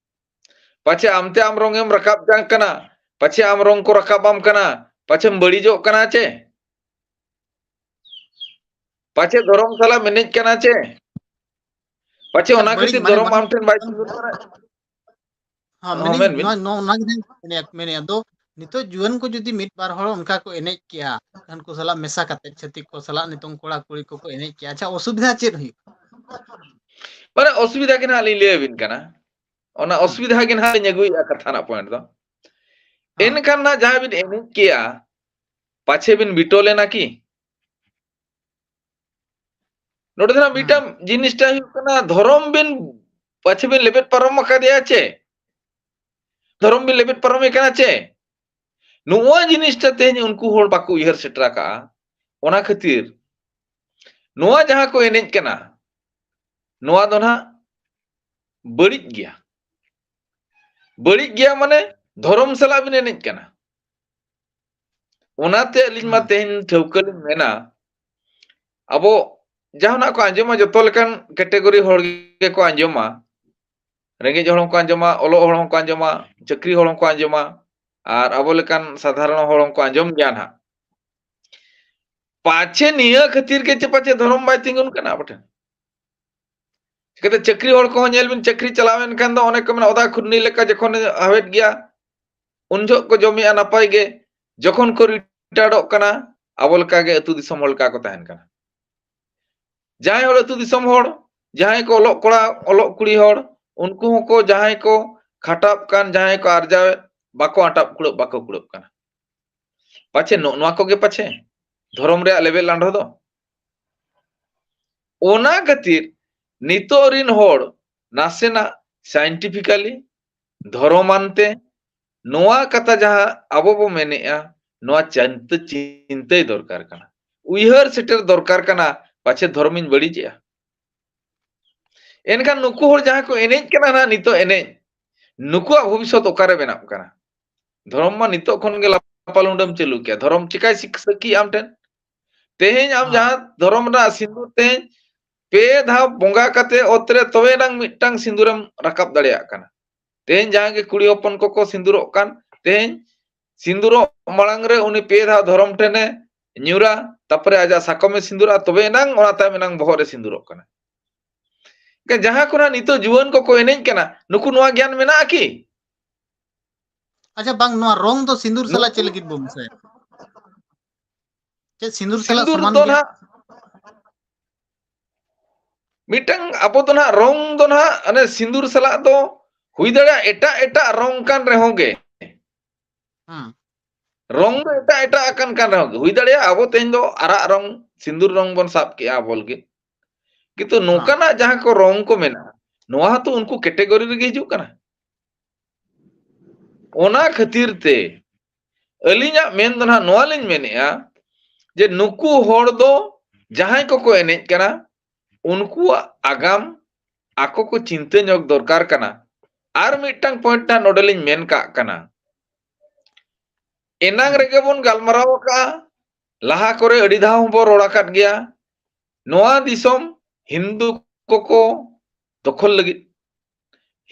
ᱯᱟᱪᱷᱮ ᱟᱢᱛᱮ ᱟᱢ ᱨᱚᱝ ᱮᱢ ᱨᱟᱠᱟᱵ ᱡᱟᱝ ᱠᱟᱱᱟ, ᱯᱟᱪᱷᱮ ᱟᱢ ᱨᱚᱝ ᱠᱚ ᱨᱟᱠᱟᱵ ᱟᱢ ᱠᱟᱱᱟ, ᱯᱟᱪᱷᱮᱢ ᱵᱟᱹᱲᱤᱡᱚᱜ ᱠᱟᱱᱟ ᱪᱮ? ᱯᱟᱪᱷᱮ ᱫᱷᱚᱨᱚᱢ ᱥᱟᱞᱟᱜ ᱮᱱᱮᱡ ᱠᱟᱱᱟ ᱪᱮ? ᱯᱟᱪᱷᱮ ᱟᱪᱪᱷᱟ, ᱚᱱᱟ ᱵᱟᱹᱲᱤᱡ ᱠᱷᱟᱹᱛᱤᱨ ᱢᱟᱱᱮ ᱫᱷᱚᱨᱚᱢ ᱵᱟᱝ ᱟᱢ ᱴᱷᱮᱱ ᱵᱟᱭ ᱛᱤᱸᱜᱩᱱ ᱠᱟᱱᱟ? ᱦᱮᱸ, ᱦᱚᱸ, ᱢᱮᱱᱮᱫ, ᱢᱮᱱ ᱵᱤᱱ᱾ ᱱᱚᱣᱟ, ᱱᱚᱣᱟ, ᱚᱱᱟᱜᱮ ᱱᱟᱜ ᱢᱮᱱᱮᱫ, ᱢᱮᱱᱮᱫ, ᱟᱫᱚ ᱱᱤᱛᱚᱜ ᱡᱩᱣᱟᱹᱱ ᱠᱚ ᱡᱩᱫᱤ ᱢᱤᱫ ᱵᱟᱨ ᱦᱚᱲ ᱚᱱᱠᱟ ᱠᱚ ᱮᱱᱮᱡ ᱠᱮᱭᱟ, ᱩᱱᱠᱩ ᱥᱟᱞᱟᱜ ᱢᱮᱥᱟ ᱠᱟᱛᱮ, ᱪᱷᱟᱹᱛᱤᱠ ᱠᱚ ᱥᱟᱞᱟᱜ ᱱᱤᱛᱚᱝ ᱠᱚᱲᱟ ᱠᱩᱲᱤ ᱠᱚᱠᱚ ᱮᱱᱮᱡ ᱠᱮᱭᱟ, ᱟᱪᱪᱷᱟ, ᱚᱥᱩᱵᱤᱫᱷᱟ ᱪᱮᱫ ᱦᱩᱭᱩᱜᱼᱟ? ᱢᱟᱱᱮ, ᱚᱥᱩᱵᱤᱫᱷᱟ ᱜᱮ ᱱᱟᱦᱟᱜ ᱞᱤᱧ ᱞᱟᱹᱭ ᱟᱵᱤᱱ ᱠᱟᱱᱟ, ᱚᱱᱟ ᱦᱮᱸ᱾ ᱚᱥᱩᱵᱤᱫᱷᱟ ᱜᱮ ᱱᱟᱦᱟᱜ ᱞᱤᱧ ᱟᱹᱜᱩᱭᱮᱫᱼᱟ ᱠᱟᱛᱷᱟ ᱨᱮᱱᱟᱜ ᱯᱚᱭᱮᱱᱴ ᱫᱚ᱾ ᱦᱮᱸ᱾ ᱮᱱᱠᱷᱟᱱ ᱱᱟᱦᱟᱜ ᱡᱟᱦᱟᱸᱭ ᱵᱤᱱ ᱮᱱᱮᱡ ᱠᱮᱭᱟ, ᱯᱟᱪᱷᱮ ᱵᱤᱱ ᱵᱤᱴᱚᱞ ᱮᱱᱟ ᱠᱤ? ᱱᱚᱰᱮ ᱫᱚ ᱱᱟᱦᱟᱜ ᱦᱮᱸ᱾ ᱢᱤᱫᱴᱟᱝ ᱡᱤᱱᱤᱥᱴᱟ ᱦᱩᱭᱩᱜ ᱠᱟᱱᱟ, ᱫᱷᱚᱨᱚᱢ ᱵᱤᱱ ᱯᱟᱪᱷᱮ ᱵᱤᱱ ᱞᱮᱵᱮᱫ ᱯᱟᱨᱚᱢ ᱟᱠᱟᱫᱮᱭᱟ ᱪᱮ? ᱫᱷᱚᱨᱚᱢ ᱵᱤᱱ ᱞᱮᱵᱮᱫ ᱯᱟᱨᱚᱢᱮ ᱠᱟᱱᱟ ᱪᱮ? ᱱᱚᱣᱟ ᱡᱤᱱᱤᱥᱴᱟ ᱛᱮᱦᱮᱧ ᱩᱱᱠᱩ ᱦᱚᱲ ᱵᱟᱠᱚ ᱩᱭᱦᱟᱹᱨ ᱥᱮᱴᱮᱨ ᱟᱠᱟᱜᱼᱟ᱾ ᱚᱱᱟ ᱠᱷᱟᱹᱛᱤᱨ ᱱᱚᱣᱟ ᱡᱟᱦᱟᱸ ᱠᱚ ᱮᱱᱮᱡ ᱠᱟᱱᱟ, ᱱᱚᱣᱟ ᱫᱚ ᱱᱟᱦᱟᱜ ᱵᱟᱹᱲᱤᱡ ᱜᱮᱭᱟ᱾ ᱵᱟᱹᱲᱤᱡ ᱜᱮᱭᱟ ᱢᱟᱱᱮ ᱫᱷᱚᱨᱚᱢ ᱥᱟᱞᱟᱜ ᱵᱤᱱ ᱮᱱᱮᱡ ᱠᱟᱱᱟ᱾ ᱚᱱᱟᱛᱮ ᱟᱹᱞᱤᱧ ᱢᱟ ᱦᱮᱸ᱾ ᱛᱮᱦᱮᱧ ᱴᱷᱟᱹᱣᱠᱟᱹ ᱞᱤᱧ ᱢᱮᱱᱟ, ᱟᱵᱚ ᱡᱟᱦᱟᱱᱟᱜ ᱠᱚ ᱟᱸᱡᱚᱢᱟ, ᱡᱚᱛᱚ ᱞᱮᱠᱟᱱ ᱠᱮᱴᱮᱜᱚᱨᱤ ᱦᱚᱲ ᱜᱮᱠᱚ ᱟᱸᱡᱚᱢᱟ᱾ ᱨᱮᱸᱜᱮᱡ ᱦᱚᱲ ᱦᱚᱸᱠᱚ ᱟᱸᱡᱚᱢᱟ, ᱚᱞᱚᱜ ᱦᱚᱲ ᱦᱚᱸᱠᱚ ᱟᱸᱡᱚᱢᱟ, ᱪᱟᱹᱠᱨᱤ ᱦᱚᱲ ᱦᱚᱸᱠᱚ ᱟᱸᱡᱚᱢᱟ, ᱟᱨ ᱟᱵᱚ ᱞᱮᱠᱟᱱ ᱥᱟᱫᱷᱟᱨᱚᱱ ᱦᱚᱲ ᱦᱚᱸᱠᱚ ᱟᱸᱡᱚᱢ ᱜᱮᱭᱟ ᱱᱟᱦᱟᱜ᱾ ᱯᱟᱪᱷᱮ ᱱᱤᱭᱟᱹ ᱠᱷᱟᱹᱛᱤᱨ ᱜᱮ ᱪᱮ ᱯᱟᱪᱷᱮ ᱫᱷᱚᱨᱚᱢ ᱵᱟᱭ ᱛᱤᱸᱜᱩᱱ ᱠᱟᱱᱟ ᱟᱵᱚ ᱴᱷᱮᱱ᱾ ᱪᱤᱠᱟᱹᱛᱮ ᱪᱟᱹᱠᱨᱤ ᱦᱚᱲ ᱠᱚᱦᱚᱸ ᱧᱮᱞ ᱵᱤᱱ, ᱪᱟᱹᱠᱨᱤ ᱪᱟᱞᱟᱣ ᱮᱱ ᱠᱷᱟᱱ ᱫᱚ ᱚᱱᱮ ᱠᱚ ᱢᱮᱱᱟ, ᱚᱫᱟ ᱠᱷᱩᱨᱱᱤ ᱞᱮᱠᱟ ᱡᱚᱠᱷᱚᱱ ᱦᱟᱣᱮᱫ ᱜᱮᱭᱟ, ᱩᱱ ᱡᱚᱦᱚᱜ ᱠᱚ ᱡᱚᱢᱮᱜᱼᱟ ᱱᱟᱯᱟᱭ ᱜᱮ, ᱡᱚᱠᱷᱚᱱ ᱠᱚ ᱨᱤᱴᱟᱭᱟᱨᱚᱜ ᱠᱟᱱᱟ, ᱟᱵᱚ ᱞᱮᱠᱟ ᱜᱮ ᱟᱹᱛᱩ ᱫᱤᱥᱚᱢ ᱦᱚᱲ ᱞᱮᱠᱟ ᱠᱚ ᱛᱟᱦᱮᱱ ᱠᱟᱱᱟ᱾ ᱡᱟᱦᱟᱸᱭ ᱦᱚᱲ ᱟᱹᱛᱩ ᱫᱤᱥᱚᱢ ᱦᱚᱲ, ᱡᱟᱦᱟᱸᱭ ᱠᱚ ᱚᱞᱚᱜ ᱠᱚᱲᱟ, ᱚᱞᱚᱜ ᱠᱩᱲᱤ ᱦᱚᱲ, ᱩᱱᱠᱩ ᱦᱚᱸᱠᱚ ᱡᱟᱦᱟᱸᱭ ᱠᱚ ᱠᱷᱟᱴᱟᱜ ᱠᱟᱱ, ᱡᱟᱦᱟᱸᱭ ᱠᱚ ᱟᱨᱡᱟᱣᱮᱫ, ᱵᱟᱠᱚ ᱟᱴᱟᱜ ᱠᱩᱲᱟᱹᱜ, ᱵᱟᱠᱚ ᱠᱩᱲᱟᱹᱜ ᱠᱟᱱᱟ᱾ ᱯᱟᱪᱷᱮ ᱱᱚᱜᱼᱚ ᱱᱚᱣᱟ ᱠᱚᱜᱮ ᱯᱟᱪᱷᱮ ᱫᱷᱚᱨᱚᱢ ᱨᱮᱭᱟᱜ ᱞᱮᱵᱮᱫ ᱞᱟᱸᱰᱷᱚ ᱫᱚ᱾ ᱚᱱᱟ ᱠᱷᱟᱹᱛᱤᱨ ᱱᱤᱛᱚᱜ ᱨᱤᱱ ᱦᱚᱲ ᱱᱟᱥᱮᱱᱟᱜ scientifically, ᱫᱷᱚᱨᱚᱢᱟᱱ ᱛᱮ ᱱᱚᱣᱟ ᱠᱟᱛᱷᱟ ᱡᱟᱦᱟᱸ ᱟᱵᱚ ᱵᱚ ᱢᱮᱱᱮᱜᱼᱟ, ᱱᱚᱣᱟ ᱪᱤᱱᱛᱟᱹ, ᱪᱤᱱᱛᱟᱹᱭ ᱫᱚᱨᱠᱟᱨ ᱠᱟᱱᱟ, ᱩᱭᱦᱟᱹᱨ ᱥᱮᱴᱮᱨ ᱫᱚᱨᱠᱟᱨ ᱠᱟᱱᱟ, ᱯᱟᱪᱷᱮ ᱫᱷᱚᱨᱚᱢᱤᱧ ᱵᱟᱹᱲᱤᱡᱮᱜᱼᱟ᱾ ᱮᱱᱠᱷᱟᱱ ᱱᱩᱠᱩ ᱦᱚᱲ ᱡᱟᱦᱟᱸᱭ ᱠᱚ ᱮᱱᱮᱡ ᱠᱟᱱᱟ ᱱᱟᱦᱟᱜ ᱱᱤᱛᱚᱜ ᱮᱱᱮᱡ, ᱱᱩᱠᱩᱣᱟᱜ ᱵᱷᱚᱵᱤᱥᱥᱚᱛ ᱚᱠᱟᱨᱮ ᱵᱮᱱᱟᱜ ᱠᱟᱱᱟ? ᱫᱷᱚᱨᱚᱢ ᱢᱟ ᱱᱤᱛᱚᱜ ᱠᱷᱚᱱ ᱜᱮ ᱞᱟᱯᱟᱞᱩᱸᱰᱟᱹᱢ ᱪᱟᱹᱞᱩ ᱠᱮᱭᱟ᱾ ᱫᱷᱚᱨᱚᱢ ᱪᱤᱠᱟᱭ ᱥᱤᱠ-, ᱥᱟᱹᱠᱷᱤᱭᱟ ᱟᱢ ᱴᱷᱮᱱ? ᱛᱮᱦᱮᱧ ᱟᱢ ᱦᱮᱸ᱾ ᱡᱟᱦᱟᱸ ᱫᱷᱚᱨᱚᱢ ᱨᱮᱱᱟᱜ ᱥᱤᱸᱫᱩᱨ ᱛᱮᱦᱮᱧ ᱯᱮ ᱫᱷᱟᱣ ᱵᱚᱸᱜᱟ ᱠᱟᱛᱮ ᱚᱛ ᱨᱮ ᱛᱚᱵᱮ ᱮᱱᱟᱝ ᱢᱤᱫᱴᱟᱝ ᱥᱤᱸᱫᱩᱨᱮᱢ ᱨᱟᱠᱟᱵ ᱫᱟᱲᱮᱭᱟᱜ ᱠᱟᱱᱟ᱾ ᱛᱮᱦᱮᱧ ᱡᱟᱦᱟᱸ ᱜᱮ ᱠᱩᱲᱤ ᱦᱚᱯᱚᱱ ᱠᱚᱠᱚ ᱥᱤᱸᱫᱩᱨᱚᱜ ᱠᱟᱱ, ᱛᱮᱦᱮᱧ ᱥᱤᱸᱫᱩᱨᱚᱜ ᱢᱟᱲᱟᱝ ᱨᱮ ᱩᱱᱤ ᱯᱮ ᱫᱷᱟᱣ ᱫᱷᱚᱨᱚᱢ ᱴᱷᱮᱱᱮ ᱧᱩᱨᱟ, ᱛᱟᱨᱯᱚᱨᱮ ᱟᱡᱟᱜ ᱥᱟᱠᱚᱢᱮ ᱥᱤᱸᱫᱩᱨᱟ, ᱛᱚᱵᱮ ᱮᱱᱟᱝ ᱚᱱᱟ ᱛᱟᱭᱚᱢ ᱮᱱᱟᱝ ᱵᱚᱦᱚᱜ ᱨᱮ ᱥᱤᱸᱫᱩᱨᱚᱜ ᱠᱟᱱᱟ᱾ ᱡᱟᱦᱟᱸ ᱠᱚ ᱱᱟᱜ ᱱᱤᱛᱚᱜ ᱡᱩᱣᱟᱹᱱ ᱠᱚᱠᱚ ᱮᱱᱮᱡ ᱠᱟᱱᱟ, ᱱᱩᱠᱩ ᱱᱚᱣᱟ ᱜᱮᱭᱟᱱ ᱢᱮᱱᱟᱜᱼᱟ ᱠᱤ? ᱟᱪᱪᱷᱟ, ᱵᱟᱝ, ᱱᱚᱣᱟ ᱨᱚᱝ ᱫᱚ ᱥᱤᱸᱫᱩᱨ ᱥᱟᱞᱟᱜ ᱪᱮᱫ ᱱᱩᱠᱩ ᱞᱟᱹᱜᱤᱫ ᱵᱚ ᱢᱮᱥᱟᱭᱟ? ᱪᱮᱫ ᱥᱤᱸᱫᱩᱨ ᱥᱟᱞᱟᱜ ᱥᱤᱸᱫᱩᱨ ᱥᱚᱢᱟᱱ ᱫᱚ ᱜᱮᱭᱟ? ᱱᱟᱦᱟᱜ ᱢᱤᱫᱴᱟᱝ ᱟᱵᱚ ᱫᱚ ᱱᱟᱦᱟᱜ ᱨᱚᱝ ᱫᱚ ᱱᱟᱦᱟᱜ ᱚᱱᱮ ᱥᱤᱸᱫᱩᱨ ᱥᱟᱞᱟᱜ ᱫᱚ ᱦᱩᱭ ᱫᱟᱲᱮᱭᱟᱜᱼᱟ ᱮᱴᱟᱜ ᱮᱴᱟᱜ ᱨᱚᱝ ᱠᱟᱱ ᱨᱮᱦᱚᱸ ᱜᱮ᱾ ᱦᱮᱸ᱾ ᱨᱚᱝ ᱫᱚ ᱮᱴᱟᱜ ᱮᱴᱟᱜ ᱟᱠᱟᱱ ᱠᱟᱱ ᱨᱮᱦᱚᱸ ᱜᱮ, ᱦᱩᱭ ᱫᱟᱲᱮᱭᱟᱜᱼᱟ ᱟᱵᱚ ᱛᱮᱦᱮᱧ ᱫᱚ ᱟᱨᱟᱜ ᱨᱚᱝ, ᱥᱤᱸᱫᱩᱨ ᱨᱚᱝ ᱵᱚᱱ ᱥᱟᱵ ᱠᱮᱜᱼᱟ ᱟᱵᱚ ᱞᱟᱹᱜᱤᱫ, ᱠᱤᱱᱛᱩ ᱦᱮᱸ᱾ ᱱᱚᱝᱠᱟᱱᱟᱜ ᱡᱟᱦᱟᱸ ᱠᱚ ᱨᱚᱝ ᱠᱚ ᱢᱮᱱᱟᱜᱼᱟ, ᱱᱚᱣᱟ ᱦᱚᱸᱛᱚ ᱩᱱᱠᱩ category ᱨᱮᱜᱮ ᱦᱤᱡᱩᱜ ᱠᱟᱱᱟ᱾ ᱚᱱᱟ ᱠᱷᱟᱹᱛᱤᱨ ᱛᱮ ᱟᱹᱞᱤᱧᱟᱜ ᱢᱮᱱ ᱫᱚ ᱱᱟᱦᱟᱜ ᱱᱚᱣᱟ ᱞᱤᱧ ᱢᱮᱱᱮᱜᱼᱟ ᱡᱮ ᱱᱩᱠᱩ ᱦᱚᱲ ᱫᱚ ᱡᱟᱦᱟᱸᱭ ᱠᱚᱠᱚ ᱮᱱᱮᱡ ᱠᱟᱱᱟ, ᱩᱱᱠᱩᱣᱟᱜ ᱟᱜᱟᱢ ᱟᱠᱚ ᱠᱚ ᱪᱤᱱᱛᱟᱹ ᱧᱚᱜ ᱫᱚᱨᱠᱟᱨ ᱠᱟᱱᱟ᱾ ᱟᱨ ᱢᱤᱫᱴᱟᱝ point ᱱᱟᱦᱟᱜ ᱱᱚᱰᱮ ᱞᱤᱧ ᱢᱮᱱ ᱠᱟᱜ ᱠᱟᱱᱟ, ᱮᱱᱟᱝ ᱨᱮᱜᱮ ᱵᱚᱱ ᱜᱟᱞᱢᱟᱨᱟᱣ ᱟᱠᱟᱜᱼᱟ, ᱞᱟᱦᱟ ᱠᱚᱨᱮ ᱟᱹᱰᱤ ᱫᱷᱟᱣ ᱦᱚᱸᱵᱚᱱ ᱨᱚᱲ ᱟᱠᱟᱫ ᱜᱮᱭᱟ, ᱱᱚᱣᱟ ᱫᱤᱥᱚᱢ ᱦᱤᱱᱫᱩ ᱠᱚᱠᱚ ᱫᱚᱠᱷᱚᱞ ᱞᱟᱹᱜᱤᱫ,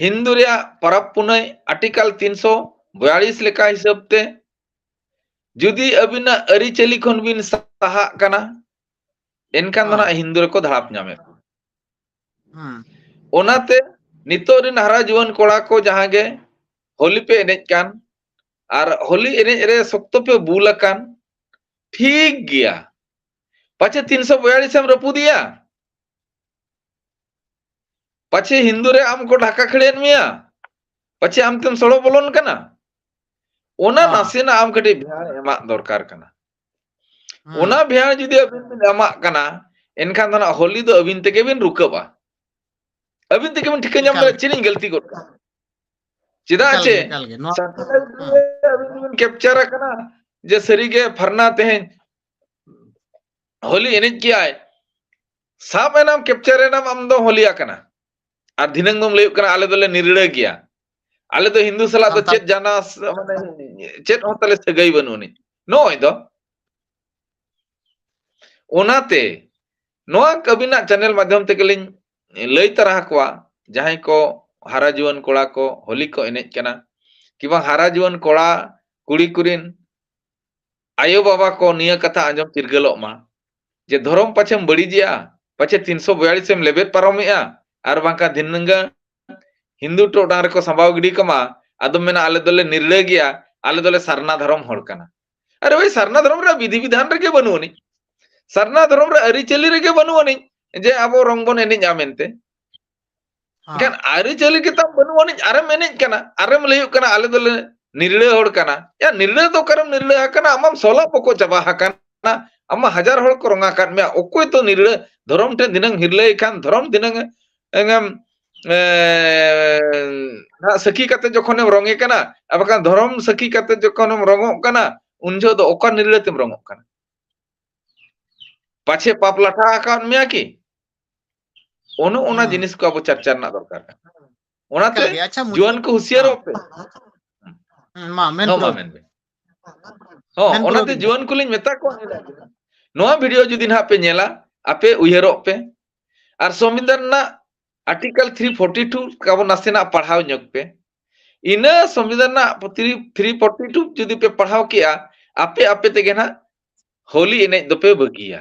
ᱦᱤᱱᱫᱩ ᱨᱮᱭᱟᱜ ᱯᱚᱨᱚᱵᱽ ᱯᱩᱱᱟᱹᱭ ᱟᱨᱴᱤᱠᱟᱞ ᱛᱤᱱᱥᱚ ᱵᱚᱭᱟᱞᱤᱥ ᱞᱮᱠᱟ ᱦᱤᱥᱟᱹᱵ ᱛᱮ, ᱡᱩᱫᱤ ᱟᱹᱵᱤᱱᱟᱜ ᱟᱹᱨᱤᱪᱟᱹᱞᱤ ᱠᱷᱚᱱ ᱵᱤᱱ ᱥᱟᱦᱟᱜ ᱠᱟᱱᱟ, ᱮᱱᱠᱷᱟᱱ ᱫᱚ ᱦᱚᱸ᱾ ᱱᱟᱜ ᱦᱤᱱᱫᱩ ᱨᱮᱠᱚ ᱫᱷᱟᱲᱟᱯ ᱧᱟᱢᱮᱫ ᱠᱚᱣᱟ᱾ ᱦᱩᱸ᱾ ᱚᱱᱟᱛᱮ ᱱᱤᱛᱚᱜ ᱨᱮᱱ ᱦᱟᱨᱟ ᱡᱩᱣᱟᱹᱱ ᱠᱚᱲᱟ ᱠᱚ ᱡᱟᱦᱟᱸ ᱜᱮ ᱦᱳᱞᱤ ᱯᱮ ᱮᱱᱮᱡ ᱠᱟᱱ, ᱟᱨ ᱦᱳᱞᱤ ᱮᱱᱮᱡ ᱨᱮ ᱥᱚᱠᱛᱚ ᱯᱮ ᱵᱩᱞ ᱟᱠᱟᱱ, ᱴᱷᱤᱠ ᱜᱮᱭᱟ, ᱯᱟᱪᱷᱮ ᱛᱤᱱᱥᱚ ᱵᱚᱭᱟᱞᱤᱥ ᱮᱢ ᱨᱟᱹᱯᱩᱫᱮᱭᱟ, ᱯᱟᱪᱷᱮ ᱦᱤᱱᱫᱩ ᱨᱮ ᱟᱢ ᱠᱚ ᱰᱷᱟᱠᱟ ᱠᱷᱟᱹᱲᱮᱫ ᱢᱮᱭᱟ, ᱯᱟᱪᱷᱮ ᱟᱢ ᱛᱮᱢ ᱥᱚᱲᱚ ᱵᱚᱞᱚᱱ ᱠᱟᱱᱟ᱾ ᱚᱱᱟ ᱦᱚᱸ᱾ ᱱᱟᱥᱮᱱᱟᱜ ᱟᱢ ᱠᱟᱹᱴᱤᱡ ᱵᱷᱮᱲ ᱮᱢᱟᱜ ᱫᱚᱨᱠᱟᱨ ᱠᱟᱱᱟ᱾ ᱦᱩᱸ᱾ ᱚᱱᱟ ᱵᱷᱮᱲ ᱡᱩᱫᱤ ᱟᱹᱵᱤᱱ ᱵᱤᱱ ᱮᱢᱟᱜ ᱠᱟᱱᱟ, ᱮᱱᱠᱷᱟᱱ ᱫᱚ ᱱᱟᱜ ᱦᱳᱞᱤ ᱫᱚ ᱟᱹᱵᱤᱱ ᱛᱮᱜᱮ ᱵᱤᱱ ᱨᱩᱠᱟᱹᱵᱼᱟ᱾ ᱟᱹᱵᱤᱱ ᱛᱮᱜᱮ ᱵᱤᱱ ᱴᱷᱤᱠᱟᱹ ᱧᱟᱢ ᱮᱠᱟᱞ ᱫᱟᱲᱮᱭᱟᱜᱼᱟ ᱜᱮ᱾ ᱪᱮᱫ ᱤᱧ ᱜᱟᱹᱞᱛᱤ ᱜᱚᱫ ᱠᱟᱜᱼᱟ᱾ ᱪᱮᱫᱟᱜ ᱮᱠᱟᱞ ᱪᱮ ᱜᱮ, ᱮᱠᱟᱞ ᱜᱮ᱾ ᱱᱚᱣᱟ ᱥᱟᱱᱛᱟᱲ ᱦᱩᱸ᱾ ᱟᱹᱵᱤᱱ ᱫᱚᱵᱤᱱ ᱠᱮᱯᱪᱟᱨ ᱟᱠᱟᱱᱟ ᱡᱮ ᱥᱟᱹᱨᱤᱜᱮ ᱯᱷᱟᱨᱱᱟ ᱛᱮᱦᱮᱧ ᱦᱳᱞᱤ ᱮᱱᱮᱡ ᱠᱮᱜᱼᱟᱭ, ᱥᱟᱵ ᱮᱱᱟᱢ, ᱠᱮᱯᱪᱟᱨ ᱮᱱᱟᱢ, ᱟᱢ ᱫᱚ ᱦᱳᱞᱤ ᱟᱠᱟᱱᱟ᱾ ᱟᱨ ᱫᱷᱤᱱᱟᱹᱝ ᱫᱚᱢ ᱞᱟᱹᱭᱚᱜ ᱠᱟᱱᱟ, "ᱟᱞᱮ ᱫᱚᱞᱮ ᱱᱤᱨᱲᱟᱹ ᱜᱮᱭᱟ, ᱟᱞᱮ ᱫᱚ ᱦᱤᱱᱫᱩ ᱥᱟᱞᱟᱜ ᱫᱚ ᱥᱟᱱᱛᱟᱲ ᱪᱮᱫ ᱡᱟᱱᱟ ᱥ-, ᱢᱟᱱᱮ, ᱪᱮᱫ ᱦᱚᱸ ᱛᱟᱞᱮ ᱥᱟᱹᱜᱟᱹᱭ ᱵᱟᱹᱱᱩᱜ ᱟᱹᱱᱤᱡ᱾" ᱱᱚᱜᱼᱚᱭ ᱫᱚ᱾ ᱚᱱᱟᱛᱮ ᱱᱚᱣᱟ ᱟᱹᱵᱤᱱᱟᱜ ᱪᱮᱱᱮᱞ ᱢᱟᱫᱽᱫᱷᱚᱢ ᱛᱮᱜᱮ ᱞᱤᱧ ᱞᱟᱹᱭ ᱛᱟᱨᱟ ᱟᱠᱚᱣᱟ, ᱡᱟᱦᱟᱸᱭ ᱠᱚ ᱦᱟᱨᱟ ᱡᱩᱣᱟᱹᱱ ᱠᱚᱲᱟ ᱠᱚ ᱦᱳᱞᱤ ᱠᱚ ᱮᱱᱮᱡ ᱠᱟᱱᱟ, ᱠᱤᱵᱟᱝ ᱦᱟᱨᱟ ᱡᱩᱣᱟᱹᱱ ᱠᱚᱲᱟ ᱠᱩᱲᱤ ᱠᱚᱨᱮᱱ ᱟᱭᱳ ᱵᱟᱵᱟ ᱠᱚ ᱱᱤᱭᱟᱹ ᱠᱟᱛᱷᱟ ᱟᱸᱡᱚᱢ ᱪᱤᱨᱜᱟᱹᱞᱚᱜ ᱢᱟ, ᱡᱮ ᱫᱷᱚᱨᱚᱢ ᱯᱟᱪᱷᱮᱢ ᱵᱟᱹᱲᱤᱡᱮᱜᱼᱟ, ᱯᱟᱪᱷᱮ ᱛᱤᱱᱥᱚ ᱵᱚᱭᱟᱞᱤᱥ ᱮᱢ ᱞᱮᱵᱮᱫ ᱯᱟᱨᱚᱢᱮᱜᱼᱟ, ᱟᱨ ᱵᱟᱝᱠᱷᱟᱱ ᱫᱷᱤᱱᱟᱹᱝ ᱦᱤᱱᱫᱩ ᱴᱚᱴᱷᱟ ᱨᱮᱠᱚ ᱥᱟᱢᱵᱟᱣ ᱜᱤᱰᱤ ᱠᱟᱢᱟ, ᱟᱫᱚᱢ ᱢᱮᱱᱟ, "ᱟᱞᱮ ᱫᱚᱞᱮ ᱱᱤᱨᱲᱟᱹ ᱜᱮᱭᱟ, ᱟᱞᱮ ᱫᱚᱞᱮ ᱥᱟᱨᱱᱟ ᱫᱷᱚᱨᱚᱢ ᱦᱚᱲ ᱠᱟᱱᱟ᱾" ᱟᱨᱮ ᱵᱷᱟᱹᱭ, ᱥᱟᱨᱱᱟ ᱫᱷᱚᱨᱚᱢ ᱨᱮ ᱵᱤᱫᱷᱤ ᱵᱤᱫᱷᱟᱱ ᱨᱮᱜᱮ ᱵᱟᱹᱱᱩᱜ ᱟᱹᱱᱤᱡ, ᱥᱟᱨᱱᱟ ᱫᱷᱚᱨᱚᱢ ᱨᱮ ᱟᱹᱨᱤᱪᱟᱹᱞᱤ ᱨᱮᱜᱮ ᱵᱟᱹᱱᱩᱜ ᱟᱹᱱᱤᱡ ᱡᱮ ᱟᱵᱚ ᱨᱚᱝ ᱵᱚᱱ ᱮᱱᱮᱡᱼᱟ ᱢᱮᱱᱛᱮ᱾ ᱦᱮᱸ᱾ ᱮᱱᱠᱷᱟᱱ ᱟᱹᱨᱤᱪᱟᱹᱞᱤ ᱜᱮᱛᱟᱢ ᱵᱟᱹᱱᱩᱜ ᱟᱹᱱᱤᱡ, ᱟᱨᱮᱢ ᱮᱱᱮᱡ ᱠᱟᱱᱟ, ᱟᱨᱮᱢ ᱞᱟᱹᱭᱚᱜ ᱠᱟᱱᱟ, "ᱟᱞᱮ ᱫᱚᱞᱮ ᱱᱤᱨᱲᱟᱹ ᱦᱚᱲ ᱠᱟᱱᱟ᱾" ᱭᱟ, ᱱᱤᱨᱲᱟᱹ ᱫᱚ ᱚᱠᱟᱨᱮᱢ ᱱᱤᱨᱲᱟᱹ ᱟᱠᱟᱱᱟ? ᱟᱢᱟᱢ ᱥᱚᱞᱟ ᱯᱚᱠᱚ ᱪᱟᱵᱟ ᱟᱠᱟᱱᱟ, ᱟᱢ ᱢᱟ ᱦᱟᱡᱟᱨ ᱦᱚᱲ ᱠᱚ ᱨᱚᱝ ᱟᱠᱟᱫ ᱢᱮᱭᱟ᱾ ᱚᱠᱚᱭ ᱛᱚ ᱱᱤᱨᱲᱟᱹ? ᱫᱷᱚᱨᱚᱢ ᱴᱷᱮᱱ ᱫᱷᱤᱱᱟᱹᱝ ᱦᱤᱨᱞᱟᱹᱭ ᱠᱷᱟᱱ, ᱫᱷᱚᱨᱚᱢ ᱫᱷᱤᱱᱟᱹᱝ ᱮᱢ, ᱮ, ᱱᱟᱜ ᱥᱟᱹᱠᱷᱤ ᱠᱟᱛᱮ ᱡᱚᱠᱷᱚᱱᱮᱢ ᱨᱚᱝᱮ ᱠᱟᱱᱟ, ᱟᱨ ᱵᱟᱠᱷᱟᱱ ᱫᱷᱚᱨᱚᱢ ᱥᱟᱹᱠᱷᱤ ᱠᱟᱛᱮ ᱡᱚᱠᱷᱚᱱᱮᱢ ᱨᱚᱝᱚᱜ ᱠᱟᱱᱟ, ᱩᱱ ᱡᱚᱦᱚᱜ ᱫᱚ ᱚᱠᱟ ᱱᱤᱨᱲᱟᱹ ᱛᱮᱢ ᱨᱚᱝᱚᱜ ᱠᱟᱱᱟ? ᱯᱟᱪᱷᱮ ᱯᱟᱯ ᱞᱟᱴᱷᱟ ᱟᱠᱟᱫ ᱢᱮᱭᱟ ᱠᱤ? ᱚᱱᱮ ᱚᱱᱟ ᱦᱩᱸ᱾ ᱡᱤᱱᱤᱥ ᱠᱚ ᱟᱵᱚ ᱪᱟᱨᱪᱟ ᱨᱮᱱᱟᱜ ᱫᱚᱨᱠᱟᱨ ᱠᱟᱱᱟ᱾ ᱚᱱᱟᱛᱮ ᱮᱠᱟᱞ ᱜᱮ᱾ ᱟᱪᱪᱷᱟ, ᱢᱩᱪᱟᱹᱫ ᱡᱩᱣᱟᱹᱱ ᱠᱚ ᱦᱩᱸᱥᱤᱭᱟᱹᱨᱚᱜ ᱦᱮᱸ᱾ ᱯᱮ᱾ ᱦᱩᱸ, ᱢᱟ ᱢᱮᱱ ᱦᱚᱸ, ᱢᱟ ᱯᱩᱨᱟᱹᱣ ᱢᱮᱱ ᱵᱤᱱ᱾ ᱦᱚᱸ, ᱢᱮᱱ ᱯᱩᱨᱟᱹᱣ ᱚᱱᱟᱛᱮ ᱵᱤᱱ᱾ ᱡᱩᱣᱟᱹᱱ ᱠᱚᱞᱤᱧ ᱢᱮᱛᱟ ᱠᱚᱣᱟ, ᱱᱚᱣᱟ ᱵᱷᱤᱰᱤᱭᱳ ᱡᱩᱫᱤ ᱱᱟᱦᱟᱜ ᱯᱮ ᱧᱮᱞᱟ, ᱟᱯᱮ ᱩᱭᱦᱟᱹᱨᱚᱜ ᱯᱮ᱾ ᱟᱨ ᱥᱚᱝᱵᱤᱫᱷᱟᱱ ᱨᱮᱱᱟᱜ ᱟᱨᱴᱤᱠᱟᱞ ᱛᱷᱨᱤ ᱯᱷᱳᱨᱴᱤ ᱴᱩ ᱟᱵᱚ ᱱᱟᱥᱮᱱᱟᱜ ᱯᱟᱲᱦᱟᱣ ᱧᱚᱜ ᱯᱮ᱾ ᱤᱱᱟᱹ ᱥᱚᱝᱵᱤᱫᱷᱟᱱ ᱨᱮᱱᱟᱜ ᱛᱷᱨᱤ ᱯᱷᱳᱨᱴᱤ ᱴᱩ ᱡᱩᱫᱤ ᱯᱮ ᱯᱟᱲᱦᱟᱣ ᱠᱮᱜᱼᱟ, ᱟᱯᱮ ᱟᱯᱮ ᱛᱮᱜᱮ ᱱᱟᱜ ᱦᱳᱞᱤ ᱮᱱᱮᱡ ᱫᱚᱯᱮ ᱵᱟᱹᱜᱤᱭᱟ᱾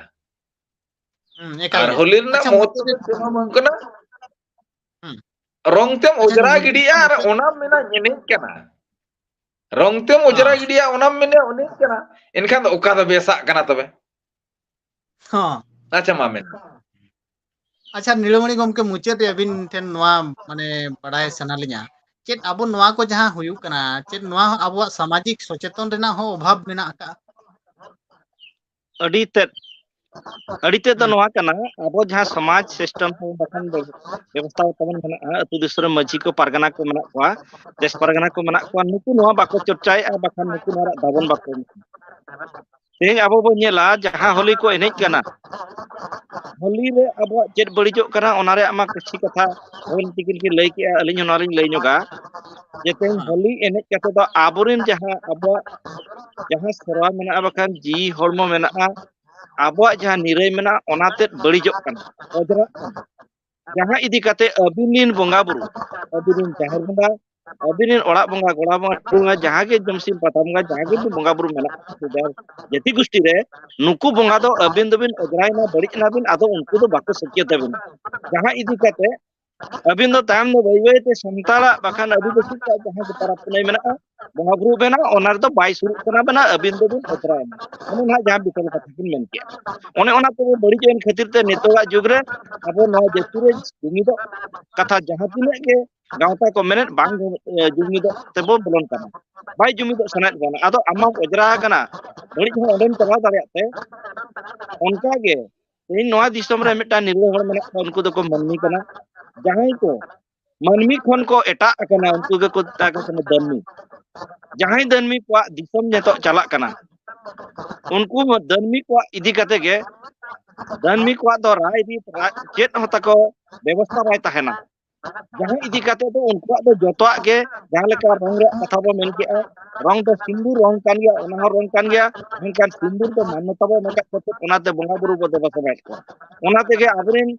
ᱦᱩᱸ, ᱮᱠᱟᱞ ᱟᱨ ᱜᱮ᱾ ᱦᱳᱞᱤ ᱨᱮᱱᱟᱜ ᱟᱪᱪᱷᱟ, ᱢᱚᱦᱚᱛᱛᱚ ᱢᱩᱪᱟᱹᱫ ᱫᱚ ᱨᱮ ᱪᱮᱫ ᱦᱚᱸ ᱵᱟᱝ ᱠᱟᱱᱟ᱾ ᱦᱩᱸ᱾ ᱨᱚᱝ ᱛᱮᱢ ᱟᱪᱪᱷᱟ, ᱚᱡᱽᱨᱟ ᱢᱩᱪᱟᱹᱫ ᱜᱤᱰᱤᱜᱼᱟ ᱟᱨ ᱨᱮ ᱚᱱᱟᱢ ᱢᱮᱱᱟ ᱮᱱᱮᱡ ᱠᱟᱱᱟ᱾ ᱨᱚᱝ ᱛᱮᱢ ᱚᱡᱽᱨᱟ ᱦᱚᱸ᱾ ᱜᱤᱰᱤᱭᱟ, ᱚᱱᱟᱢ ᱢᱮᱱᱟ ᱮᱱᱮᱡ ᱠᱟᱱᱟ᱾ ᱮᱱᱠᱷᱟᱱ ᱫᱚ ᱚᱠᱟ ᱫᱚ ᱵᱮᱥᱟᱜ ᱠᱟᱱᱟ ᱛᱚᱵᱮ? ᱦᱚᱸ᱾ ᱟᱪᱪᱷᱟ, ᱢᱟ ᱢᱮᱱ᱾ ᱟᱪᱪᱷᱟ, ᱱᱤᱞᱚᱢᱚᱬᱤ ᱜᱚᱢᱠᱮ, ᱢᱩᱪᱟᱹᱫ ᱨᱮ ᱟᱹᱵᱤᱱ ᱴᱷᱮᱱ ᱱᱚᱣᱟ ᱢᱟᱱᱮ ᱵᱟᱲᱟᱭ ᱥᱟᱱᱟ ᱞᱤᱧᱟ, ᱪᱮᱫ ᱟᱵᱚ ᱱᱚᱣᱟ ᱠᱚ ᱡᱟᱦᱟᱸ ᱦᱩᱭᱩᱜ ᱠᱟᱱᱟ, ᱪᱮᱫ ᱱᱚᱣᱟ ᱦᱚᱸ ᱟᱵᱚᱣᱟᱜ ᱥᱟᱢᱟᱡᱤᱠ ᱥᱚᱪᱮᱛᱚᱱ ᱨᱮᱱᱟᱜ ᱦᱚᱸ ᱚᱵᱷᱟᱵᱽ ᱢᱮᱱᱟᱜ ᱟᱠᱟᱫᱼᱟ? ᱟᱹᱰᱤ ᱛᱮᱫ, ᱟᱹᱰᱤ ᱛᱮᱫ ᱫᱚ ᱦᱩᱸ᱾ ᱱᱚᱣᱟ ᱠᱟᱱᱟ, ᱟᱵᱚ ᱡᱟᱦᱟᱸ ᱥᱚᱢᱟᱡᱽ ᱥᱤᱥᱴᱮᱢ ᱛᱟᱵᱚᱱ ᱵᱟᱠᱷᱟᱱ ᱵᱮᱵᱚᱥᱛᱷᱟ ᱛᱟᱵᱚᱱ ᱢᱮᱱᱟᱜᱼᱟ, ᱟᱹᱛᱩ ᱫᱤᱥᱚᱢ ᱨᱮ ᱢᱟᱹᱡᱷᱤ ᱠᱚ, ᱯᱟᱨᱜᱟᱱᱟ ᱠᱚ ᱢᱮᱱᱟᱜ ᱠᱚᱣᱟ, ᱫᱮᱥ ᱯᱟᱨᱜᱟᱱᱟ ᱠᱚ ᱢᱮᱱᱟᱜ ᱠᱚᱣᱟ, ᱱᱩᱠᱩ ᱱᱚᱣᱟ ᱵᱟᱠᱚ ᱪᱚᱨᱪᱟᱭᱮᱫᱼᱟ, ᱵᱟᱠᱷᱟᱱ ᱱᱩᱠᱩ ᱱᱚᱣᱟ ᱨᱮᱭᱟᱜ ᱫᱟᱵᱚᱱ ᱵᱟᱠᱚ ᱮᱢᱚᱜ ᱠᱟᱱᱟ᱾ ᱛᱮᱦᱮᱧ ᱟᱵᱚ ᱵᱚᱱ ᱧᱮᱞᱟ, ᱡᱟᱦᱟᱸ ᱦᱳᱞᱤ ᱠᱚ ᱮᱱᱮᱡ ᱠᱟᱱᱟ, ᱦᱳᱞᱤ ᱨᱮ ᱟᱵᱚᱣᱟᱜ ᱪᱮᱫ ᱵᱟᱹᱲᱤᱡᱚᱜ ᱠᱟᱱᱟ, ᱚᱱᱟ ᱨᱮᱭᱟᱜ ᱢᱟ ᱠᱤᱪᱷᱩ ᱠᱟᱛᱷᱟ ᱦᱳᱭ ᱛᱤᱠᱤᱱ ᱠᱤᱱ ᱞᱟᱹᱭ ᱠᱮᱜᱼᱟ, ᱟᱹᱞᱤᱧ ᱦᱚᱸ ᱱᱚᱣᱟ ᱞᱤᱧ ᱞᱟᱹᱭ ᱧᱚᱜᱟ᱾ ᱡᱮ ᱛᱮᱦᱮᱧ ᱦᱳᱞᱤ ᱮᱱᱮᱡ ᱠᱟᱛᱮ ᱫᱚ ᱟᱵᱚᱨᱮᱱ ᱡᱟᱦᱟᱸ ᱟᱵᱚᱣᱟᱜ ᱡᱟᱦᱟᱸ ᱥᱮᱨᱣᱟ ᱢᱮᱱᱟᱜᱼᱟ, ᱵᱟᱠᱷᱟᱱ ᱡᱤᱣᱤ ᱦᱚᱲᱢᱚ ᱢᱮᱱᱟᱜᱼᱟ, ᱟᱵᱚᱣᱟᱜ ᱡᱟᱦᱟᱸ ᱱᱤᱨᱟᱹᱭ ᱢᱮᱱᱟᱜᱼᱟ, ᱚᱱᱟ ᱛᱮᱫ ᱵᱟᱹᱲᱤᱡᱚᱜ ᱠᱟᱱᱟ, ᱚᱡᱽᱨᱟᱜ ᱠᱟᱱᱟ᱾ ᱡᱟᱦᱟᱸ ᱤᱫᱤ ᱠᱟᱛᱮ ᱟᱹᱵᱤᱱ ᱨᱤᱱ ᱵᱚᱸᱜᱟ ᱵᱩᱨᱩ, ᱟᱹᱵᱤᱱ ᱨᱤᱱ ᱡᱟᱦᱮᱨ ᱵᱚᱸᱜᱟ, ᱟᱹᱵᱤᱱ ᱨᱤᱱ ᱚᱲᱟᱜ ᱵᱚᱸᱜᱟ, ᱜᱚᱲᱟ ᱵᱚᱸᱜᱟ, ᱴᱩᱰᱩ ᱵᱚᱸᱜᱟ, ᱡᱟᱦᱟᱸ ᱜᱮ ᱡᱚᱢᱥᱤᱢ ᱯᱟᱛᱟ ᱵᱚᱸᱜᱟ, ᱡᱟᱦᱟᱸ ᱜᱮ ᱵᱚᱸᱜᱟ ᱵᱩᱨᱩ ᱢᱮᱱᱟᱜ ᱠᱚᱣᱟ ᱡᱟᱹᱛᱤ ᱜᱳᱥᱴᱤ ᱨᱮ, ᱱᱩᱠᱩ ᱵᱚᱸᱜᱟ ᱫᱚ ᱟᱹᱵᱤᱱ ᱫᱚᱵᱤᱱ ᱚᱡᱽᱨᱟᱭᱮᱱᱟ, ᱵᱟᱹᱲᱤᱡ ᱮᱱᱟᱵᱤᱱ, ᱟᱫᱚ ᱩᱱᱠᱩ ᱫᱚ ᱵᱟᱠᱚ ᱥᱟᱹᱠᱭᱟᱹ ᱛᱟᱵᱤᱱᱟ᱾ ᱡᱟᱦᱟᱸ ᱤᱫᱤ ᱠᱟᱛᱮ ᱟᱹᱵᱤᱱ ᱫᱚ ᱛᱟᱭᱚᱢ ᱫᱚ ᱵᱟᱹᱭ ᱵᱟᱹᱭ ᱛᱮ ᱥᱟᱱᱛᱟᱲᱟᱜ ᱵᱟᱠᱷᱟᱱ ᱟᱹᱫᱤᱵᱟᱹᱥᱤ ᱠᱚᱣᱟᱜ ᱡᱟᱦᱟᱸ ᱜᱮ ᱯᱚᱨᱚᱵᱽ ᱯᱩᱱᱟᱹᱭ ᱢᱮᱱᱟᱜᱼᱟ, ᱵᱚᱸᱜᱟ ᱵᱩᱨᱩ ᱵᱮᱱᱟᱣ, ᱚᱱᱟ ᱨᱮᱫᱚ ᱵᱟᱭ ᱥᱩᱨᱩᱜ ᱠᱟᱱᱟ ᱵᱮᱱᱟ, ᱟᱹᱵᱤᱱ ᱫᱚᱵᱤᱱ ᱚᱡᱽᱨᱟᱭᱮᱱᱟ᱾ ᱚᱱᱮ ᱱᱟᱦᱟᱜ ᱡᱟᱦᱟᱸ ᱵᱤᱯᱚᱨᱤᱛ ᱠᱟᱛᱷᱟ ᱵᱤᱱ ᱢᱮᱱ ᱠᱮᱜᱼᱟ᱾ ᱚᱱᱮ ᱚᱱᱟ ᱛᱮᱵᱚ ᱵᱟᱹᱲᱤᱡ ᱮᱱ ᱠᱷᱟᱹᱛᱤᱨ ᱛᱮ ᱱᱤᱛᱚᱜᱟᱜ ᱡᱩᱜᱽ ᱨᱮ ᱟᱵᱚ ᱱᱚᱣᱟ ᱡᱟᱹᱛᱤ ᱨᱮ ᱡᱩᱢᱤᱫᱚᱜ ᱠᱟᱛᱷᱟ ᱡᱟᱦᱟᱸ ᱛᱤᱱᱟᱹᱜ ᱜᱮ ᱜᱟᱶᱛᱟ ᱠᱚ ᱢᱮᱱᱮᱫ, ᱵᱟᱝ ᱡᱩᱢᱤᱫᱚᱜ ᱛᱮᱵᱚ ᱵᱚᱞᱚᱱ ᱠᱟᱱᱟ, ᱵᱟᱭ ᱡᱩᱢᱤᱫᱚᱜ ᱥᱟᱱᱟᱭᱮᱫ ᱵᱚᱱᱟ᱾ ᱟᱫᱚ ᱟᱢ ᱢᱟᱢ ᱚᱡᱽᱨᱟ ᱟᱠᱟᱱᱟ, ᱵᱟᱹᱲᱤᱡ ᱦᱚᱸ ᱚᱸᱰᱮᱢ ᱪᱟᱞᱟᱣ ᱫᱟᱲᱮᱭᱟᱜ ᱛᱮ᱾ ᱚᱱᱠᱟ ᱜᱮ ᱛᱮᱦᱮᱧ ᱱᱚᱣᱟ ᱫᱤᱥᱚᱢ ᱨᱮ ᱢᱤᱫᱴᱟᱝ ᱱᱤᱨᱞᱟᱹ ᱦᱚᱲ ᱢᱮᱱᱟᱜ ᱠᱚᱣᱟ, ᱩᱱᱠᱩ ᱫᱚᱠᱚ ᱢᱟᱹᱱᱢᱤ ᱠᱟᱱᱟ᱾ ᱡᱟᱦᱟᱸᱭ ᱠᱚ ᱢᱟᱹᱱᱢᱤ ᱠᱷᱚᱱ ᱠᱚ ᱮᱴᱟᱜ ᱟᱠᱟᱱᱟ, ᱩᱱᱠᱩ ᱜᱮᱠᱚ ᱢᱮᱛᱟ ᱠᱚ ᱠᱟᱱᱟ ᱫᱟᱹᱱᱢᱤ᱾ ᱡᱟᱦᱟᱸᱭ ᱫᱟᱹᱱᱢᱤ ᱠᱚᱣᱟᱜ ᱫᱤᱥᱚᱢ ᱱᱤᱛᱚᱜ ᱪᱟᱞᱟᱜ ᱠᱟᱱᱟ, ᱩᱱᱠᱩ ᱫᱟᱹᱱᱢᱤ ᱠᱚᱣᱟᱜ ᱤᱫᱤ ᱠᱟᱛᱮ ᱜᱮ, ᱫᱟᱹᱱᱢᱤ ᱠᱚᱣᱟᱜ ᱫᱚ ᱨᱟᱭ ᱨᱤᱛ, ᱨᱟᱭ-, ᱪᱮᱫ ᱦᱚᱸ ᱛᱟᱠᱚ ᱵᱮᱵᱚᱥᱛᱷᱟ ᱵᱟᱭ ᱛᱟᱦᱮᱱᱟ᱾ ᱡᱟᱦᱟᱸ ᱤᱫᱤ ᱠᱟᱛᱮ ᱫᱚ ᱩᱱᱠᱩᱣᱟᱜ ᱫᱚ ᱡᱚᱛᱚᱣᱟᱜ ᱜᱮ, ᱡᱟᱦᱟᱸ ᱞᱮᱠᱟ ᱨᱚᱝ ᱨᱮᱭᱟᱜ ᱠᱟᱛᱷᱟ ᱵᱚ ᱢᱮᱱ ᱠᱮᱜᱼᱟ, ᱨᱚᱝ ᱫᱚ ᱥᱤᱸᱫᱩᱨ ᱨᱚᱝ ᱠᱟᱱ ᱜᱮᱭᱟ, ᱚᱱᱟ ᱦᱚᱸ ᱨᱚᱝ ᱠᱟᱱ ᱜᱮᱭᱟ, ᱢᱮᱱᱠᱷᱟᱱ ᱥᱤᱸᱫᱩᱨ ᱫᱚ ᱢᱟᱱᱱᱚᱛᱟ ᱵᱚ ᱮᱢ ᱟᱠᱟᱫ ᱠᱚᱛᱮ ᱚᱱᱟᱛᱮ ᱵᱚᱸᱜᱟ ᱵᱩᱨᱩ ᱵᱚ ᱫᱮᱵᱟ ᱥᱮᱵᱟᱭᱮᱫ ᱠᱚᱣᱟ᱾ ᱚᱱᱟ ᱛᱮᱜᱮ ᱟᱵᱚᱨᱮᱱ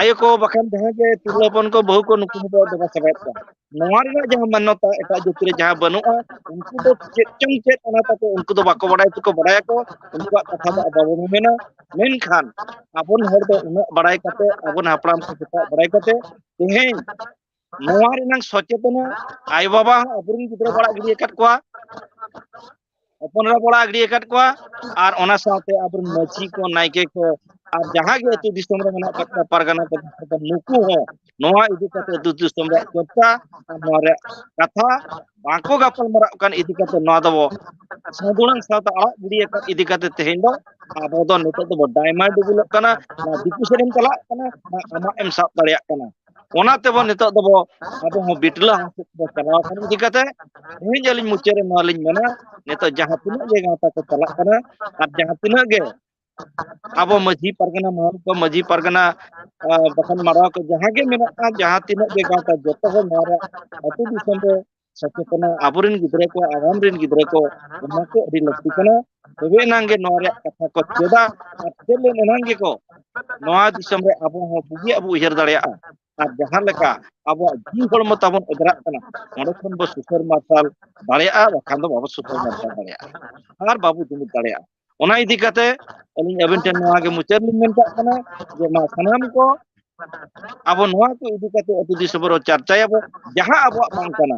ᱟᱭᱳ ᱠᱚ ᱵᱟᱠᱷᱟᱱ ᱡᱟᱦᱟᱸ ᱜᱮ ᱛᱤᱨᱞᱟᱹ ᱦᱚᱯᱚᱱ ᱠᱚ, ᱵᱟᱹᱦᱩ ᱠᱚ, ᱱᱩᱠᱩ ᱦᱚᱸᱵᱚ ᱫᱮᱵᱟ ᱥᱮᱵᱟᱭᱮᱫ ᱠᱚᱣᱟ᱾ ᱱᱚᱣᱟ ᱨᱮᱱᱟᱜ ᱡᱟᱦᱟᱸ ᱢᱟᱱᱱᱚᱛᱟ ᱮᱴᱟᱜ ᱡᱟᱹᱛᱤ ᱨᱮ ᱡᱟᱦᱟᱸ ᱵᱟᱹᱱᱩᱜᱼᱟ, ᱩᱱᱠᱩ ᱫᱚ ᱪᱮᱫ ᱪᱚᱝ ᱪᱮᱫ ᱚᱱᱟ ᱛᱟᱠᱚ, ᱩᱱᱠᱩ ᱫᱚ ᱵᱟᱠᱚ ᱵᱟᱲᱟᱭ ᱛᱮᱠᱚ ᱵᱟᱲᱟᱭᱟᱠᱚ, ᱩᱱᱠᱩᱣᱟᱜ ᱠᱟᱛᱷᱟ ᱫᱚ ᱟᱵᱚ ᱵᱚᱱ ᱢᱮᱱᱟ᱾ ᱢᱮᱱᱠᱷᱟᱱ ᱟᱵᱚᱨᱮᱱ ᱦᱚᱲ ᱫᱚ ᱩᱱᱟᱹᱜ ᱵᱟᱲᱟᱭ ᱠᱟᱛᱮ, ᱟᱵᱚᱨᱮᱱ ᱦᱟᱯᱲᱟᱢ ᱠᱚ ᱥᱮᱛᱟᱜ ᱵᱟᱲᱟᱭ ᱠᱟᱛᱮ, ᱛᱮᱦᱮᱧ ᱱᱚᱣᱟ ᱨᱮᱱᱟᱜ ᱥᱚᱪᱮᱛᱚᱱᱟ ᱟᱭᱳ ᱵᱟᱵᱟ ᱦᱚᱸ ᱟᱵᱚᱨᱮᱱ ᱜᱤᱫᱽᱨᱟᱹ ᱵᱟᱲᱟᱜ ᱜᱤᱰᱤ ᱟᱠᱟᱫ ᱠᱚᱣᱟ, ᱦᱚᱯᱚᱱ ᱮᱨᱟ ᱵᱟᱲᱟᱜ ᱜᱤᱰᱤ ᱟᱠᱟᱫ ᱠᱚᱣᱟ, ᱟᱨ ᱚᱱᱟ ᱥᱟᱶᱛᱮ ᱟᱵᱚᱨᱮᱱ ᱢᱟᱹᱡᱷᱤ ᱠᱚ, ᱱᱟᱭᱠᱮ ᱠᱚ, ᱟᱨ ᱡᱟᱦᱟᱸ ᱜᱮ ᱟᱹᱛᱩ ᱫᱤᱥᱚᱢ ᱨᱮ ᱢᱮᱱᱟᱜ ᱟᱠᱟᱫ ᱠᱚᱣᱟ ᱯᱟᱨᱜᱟᱱᱟ ᱠᱚ, ᱱᱩᱠᱩ ᱦᱚᱸ ᱱᱚᱣᱟ ᱤᱫᱤ ᱠᱟᱛᱮ ᱟᱹᱛᱩ ᱫᱤᱥᱚᱢ ᱨᱮᱭᱟᱜ ᱪᱚᱨᱪᱟ ᱟᱨ ᱱᱚᱣᱟ ᱨᱮᱭᱟᱜ ᱠᱟᱛᱷᱟ ᱵᱟᱝᱠᱚ ᱜᱟᱯᱟᱞ ᱢᱟᱨᱟᱜ ᱠᱟᱱ ᱤᱫᱤ ᱠᱟᱛᱮ ᱱᱚᱣᱟ ᱫᱚᱵᱚ ᱥᱟᱹᱫᱷᱩᱲᱟᱝ ᱥᱟᱶᱛᱟ ᱟᱲᱟᱜ ᱜᱤᱰᱤ ᱟᱠᱟᱫ ᱤᱫᱤ ᱠᱟᱛᱮ ᱛᱮᱦᱮᱧ ᱫᱚ ᱟᱵᱚ ᱫᱚ ᱱᱤᱛᱚᱜ ᱫᱚᱵᱚ ᱰᱟᱭᱢᱟ ᱰᱩᱵᱩᱞᱚᱜ ᱠᱟᱱᱟ, ᱱᱟ ᱫᱤᱠᱩ ᱥᱮᱫ ᱮᱢ ᱪᱟᱞᱟᱜ ᱠᱟᱱᱟ, ᱱᱟ ᱟᱢᱟᱜ ᱮᱢ ᱥᱟᱵ ᱫᱟᱲᱮᱭᱟᱜ ᱠᱟᱱᱟ᱾ ᱚᱱᱟ ᱛᱮᱵᱚ ᱱᱤᱛᱚᱜ ᱫᱚᱵᱚ ᱟᱵᱚ ᱦᱚᱸ ᱵᱤᱴᱞᱟᱹ ᱦᱟᱸᱥᱩ ᱛᱮᱵᱚ ᱪᱟᱞᱟᱣ ᱟᱠᱟᱱᱟ ᱤᱫᱤ ᱠᱟᱛᱮ ᱛᱮᱦᱮᱧ ᱟᱹᱞᱤᱧ ᱢᱩᱪᱟᱹᱫ ᱨᱮ ᱱᱚᱣᱟ ᱞᱤᱧ ᱢᱮᱱᱟ, ᱱᱤᱛᱚᱜ ᱡᱟᱦᱟᱸ ᱛᱤᱱᱟᱹᱜ ᱜᱮ ᱜᱟᱶᱛᱟ ᱠᱚ ᱪᱟᱞᱟᱜ ᱠᱟᱱᱟ ᱟᱨ ᱡᱟᱦᱟᱸ ᱛᱤᱱᱟᱹᱜ ᱜᱮ ᱟᱵᱚ ᱢᱟᱹᱡᱷᱤ ᱯᱟᱨᱜᱟᱱᱟ ᱢᱟᱦᱟᱞ ᱠᱚ, ᱢᱟᱹᱡᱷᱤ ᱯᱟᱨᱜᱟᱱᱟ, ᱟᱨ ᱵᱟᱠᱷᱟᱱ ᱢᱟᱰᱣᱟ ᱠᱚ ᱡᱟᱦᱟᱸ ᱜᱮ ᱢᱮᱱᱟᱜᱼᱟ, ᱡᱟᱦᱟᱸ ᱛᱤᱱᱟᱹᱜ ᱜᱮ ᱜᱟᱶᱛᱟ, ᱡᱚᱛᱚ ᱦᱚᱲ ᱱᱚᱣᱟ ᱨᱮ ᱟᱹᱛᱩ ᱫᱤᱥᱚᱢ ᱨᱮ ᱥᱚᱪᱮᱛᱚᱱᱟ, ᱟᱵᱚᱨᱮᱱ ᱜᱤᱫᱽᱨᱟᱹ ᱠᱚ, ᱟᱜᱟᱢ ᱨᱮᱱ ᱜᱤᱫᱽᱨᱟᱹ ᱠᱚ, ᱚᱱᱟ ᱠᱚ ᱟᱹᱰᱤ ᱞᱟᱹᱠᱛᱤ ᱠᱟᱱᱟ᱾ ᱛᱚᱵᱮ ᱮᱱᱟᱝ ᱜᱮ ᱱᱚᱣᱟ ᱨᱮᱭᱟᱜ ᱠᱟᱛᱷᱟ ᱠᱚ ᱪᱮᱫᱟ, ᱟᱨ ᱪᱮᱫ ᱞᱮᱱ ᱮᱱᱟᱝ ᱜᱮᱠᱚ ᱱᱚᱣᱟ ᱫᱤᱥᱚᱢ ᱨᱮ ᱟᱵᱚ ᱦᱚᱸ ᱵᱩᱜᱤᱭᱟᱜ ᱵᱚ ᱩᱭᱦᱟᱹᱨ ᱫᱟᱲᱮᱭᱟᱜᱼᱟ᱾ ᱟᱨ ᱡᱟᱦᱟᱸ ᱞᱮᱠᱟ ᱟᱵᱚᱣᱟᱜ ᱡᱤᱣᱤ ᱦᱚᱲᱢᱚ ᱛᱟᱵᱚᱱ ᱚᱡᱽᱨᱟᱜ ᱠᱟᱱᱟ, ᱚᱸᱰᱮ ᱠᱷᱚᱱ ᱵᱚ ᱥᱩᱥᱟᱹᱨ ᱢᱟᱨᱥᱟᱞ ᱫᱟᱲᱮᱭᱟᱜᱼᱟ, ᱵᱟᱠᱷᱟᱱ ᱫᱚ ᱵᱟᱵᱚ ᱥᱩᱥᱟᱹᱨ ᱢᱟᱨᱥᱟᱞ ᱫᱟᱲᱮᱭᱟᱜᱼᱟ ᱟᱨ ᱵᱟᱵᱚ ᱡᱩᱢᱤᱫ ᱫᱟᱲᱮᱭᱟᱜᱼᱟ᱾ ᱚᱱᱟ ᱤᱫᱤ ᱠᱟᱛᱮ ᱟᱹᱞᱤᱧ ᱟᱹᱵᱤᱱ ᱴᱷᱮᱱ ᱱᱚᱣᱟ ᱜᱮ ᱢᱩᱪᱟᱹᱫ ᱞᱤᱧ ᱢᱮᱱ ᱠᱟᱜ ᱠᱟᱱᱟ ᱡᱮ ᱢᱟ ᱥᱟᱱᱟᱢ ᱠᱚ ᱟᱵᱚ ᱱᱚᱣᱟ ᱠᱚ ᱤᱫᱤ ᱠᱟᱛᱮ ᱟᱹᱛᱩ ᱫᱤᱥᱚᱢ ᱨᱮ ᱪᱟᱨᱪᱟᱭᱟᱵᱚ, ᱡᱟᱦᱟᱸ ᱟᱵᱚᱣᱟᱜ ᱵᱟᱝ ᱠᱟᱱᱟ,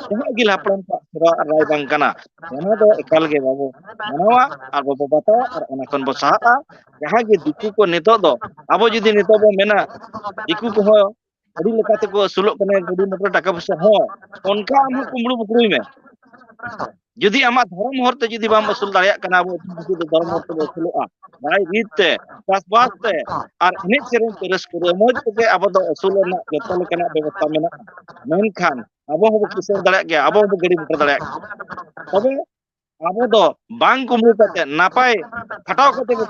ᱡᱟᱦᱟᱸ ᱟᱹᱜᱤᱞ ᱦᱟᱯᱲᱟᱢ ᱠᱚᱣᱟᱜ ᱥᱮᱨᱣᱟ ᱟᱨ ᱨᱟᱭ ᱵᱟᱝ ᱠᱟᱱᱟ, ᱚᱱᱟ ᱫᱚ ᱮᱠᱟᱞ ᱜᱮ ᱵᱟᱵᱚ ᱢᱟᱱᱟᱣᱟ ᱟᱨ ᱵᱟᱵᱚ ᱵᱟᱛᱟᱣᱟ ᱟᱨ ᱚᱱᱟ ᱠᱷᱚᱱ ᱵᱚ ᱥᱟᱦᱟᱜᱼᱟ᱾ ᱡᱟᱦᱟᱸ ᱜᱮ ᱫᱤᱠᱩ ᱠᱚ ᱱᱤᱛᱚᱜ ᱫᱚ, ᱟᱵᱚ ᱡᱩᱫᱤ ᱱᱤᱛᱚᱜ ᱵᱚ ᱢᱮᱱᱟ, ᱫᱤᱠᱩ ᱠᱚᱦᱚᱸ ᱟᱹᱰᱤ ᱞᱮᱠᱟ ᱛᱮᱠᱚ ᱟᱹᱥᱩᱞᱚᱜ ᱠᱟᱱᱟ, ᱜᱟᱹᱰᱤ ᱢᱚᱴᱚᱨ ᱴᱟᱠᱟ ᱯᱚᱭᱥᱟ ᱦᱚᱸ, ᱚᱱᱠᱟ ᱟᱢ ᱦᱚᱸ ᱠᱩᱢᱵᱽᱲᱩ ᱵᱩᱠᱲᱩᱭ ᱢᱮ᱾ ᱡᱩᱫᱤ ᱟᱢᱟᱜ ᱫᱷᱚᱨᱚᱢ ᱦᱚᱨ ᱛᱮ ᱡᱩᱫᱤ ᱵᱟᱢ ᱟᱹᱥᱩᱞ ᱫᱟᱲᱮᱭᱟᱜ ᱠᱟᱱᱟ, ᱟᱵᱚ ᱟᱹᱛᱩ ᱫᱤᱥᱚᱢ ᱫᱚ ᱫᱷᱚᱨᱚᱢ ᱦᱚᱨ ᱛᱮᱵᱚ ᱟᱹᱥᱩᱞᱚᱜᱼᱟ, ᱨᱟᱭ ᱨᱤᱛ ᱛᱮ, ᱪᱟᱥᱵᱟᱥ ᱛᱮ, ᱟᱨ ᱮᱱᱮᱡ ᱥᱮᱨᱮᱧ ᱛᱮ ᱨᱟᱹᱥᱠᱟᱹ ᱨᱚᱢᱚᱡᱽ ᱛᱮᱜᱮ ᱟᱵᱚ ᱫᱚ ᱟᱹᱥᱩᱞᱚᱜ ᱨᱮᱱᱟᱜ ᱡᱚᱛᱚ ᱞᱮᱠᱟᱱᱟᱜ ᱵᱮᱵᱚᱥᱛᱷᱟ ᱢᱮᱱᱟᱜᱼᱟ᱾ ᱢᱮᱱᱠᱷᱟᱱ ᱟᱵᱚ ᱦᱚᱸᱵᱚ ᱠᱤᱥᱟᱹᱬ ᱫᱟᱲᱮᱭᱟᱜ ᱜᱮᱭᱟ, ᱟᱵᱚ ᱦᱚᱸᱵᱚ ᱜᱟᱹᱰᱤ ᱢᱚᱴᱚᱨ ᱫᱟᱲᱮᱭᱟᱜ ᱜᱮᱭᱟ᱾ ᱛᱚᱵᱮ ᱟᱵᱚ ᱫᱚ ᱵᱟᱝ ᱠᱩᱢᱵᱽᱲᱩ ᱠᱟᱛᱮ ᱱᱟᱯᱟᱭ ᱠᱷᱟᱴᱟᱣ ᱠᱟᱛᱮ ᱵᱚ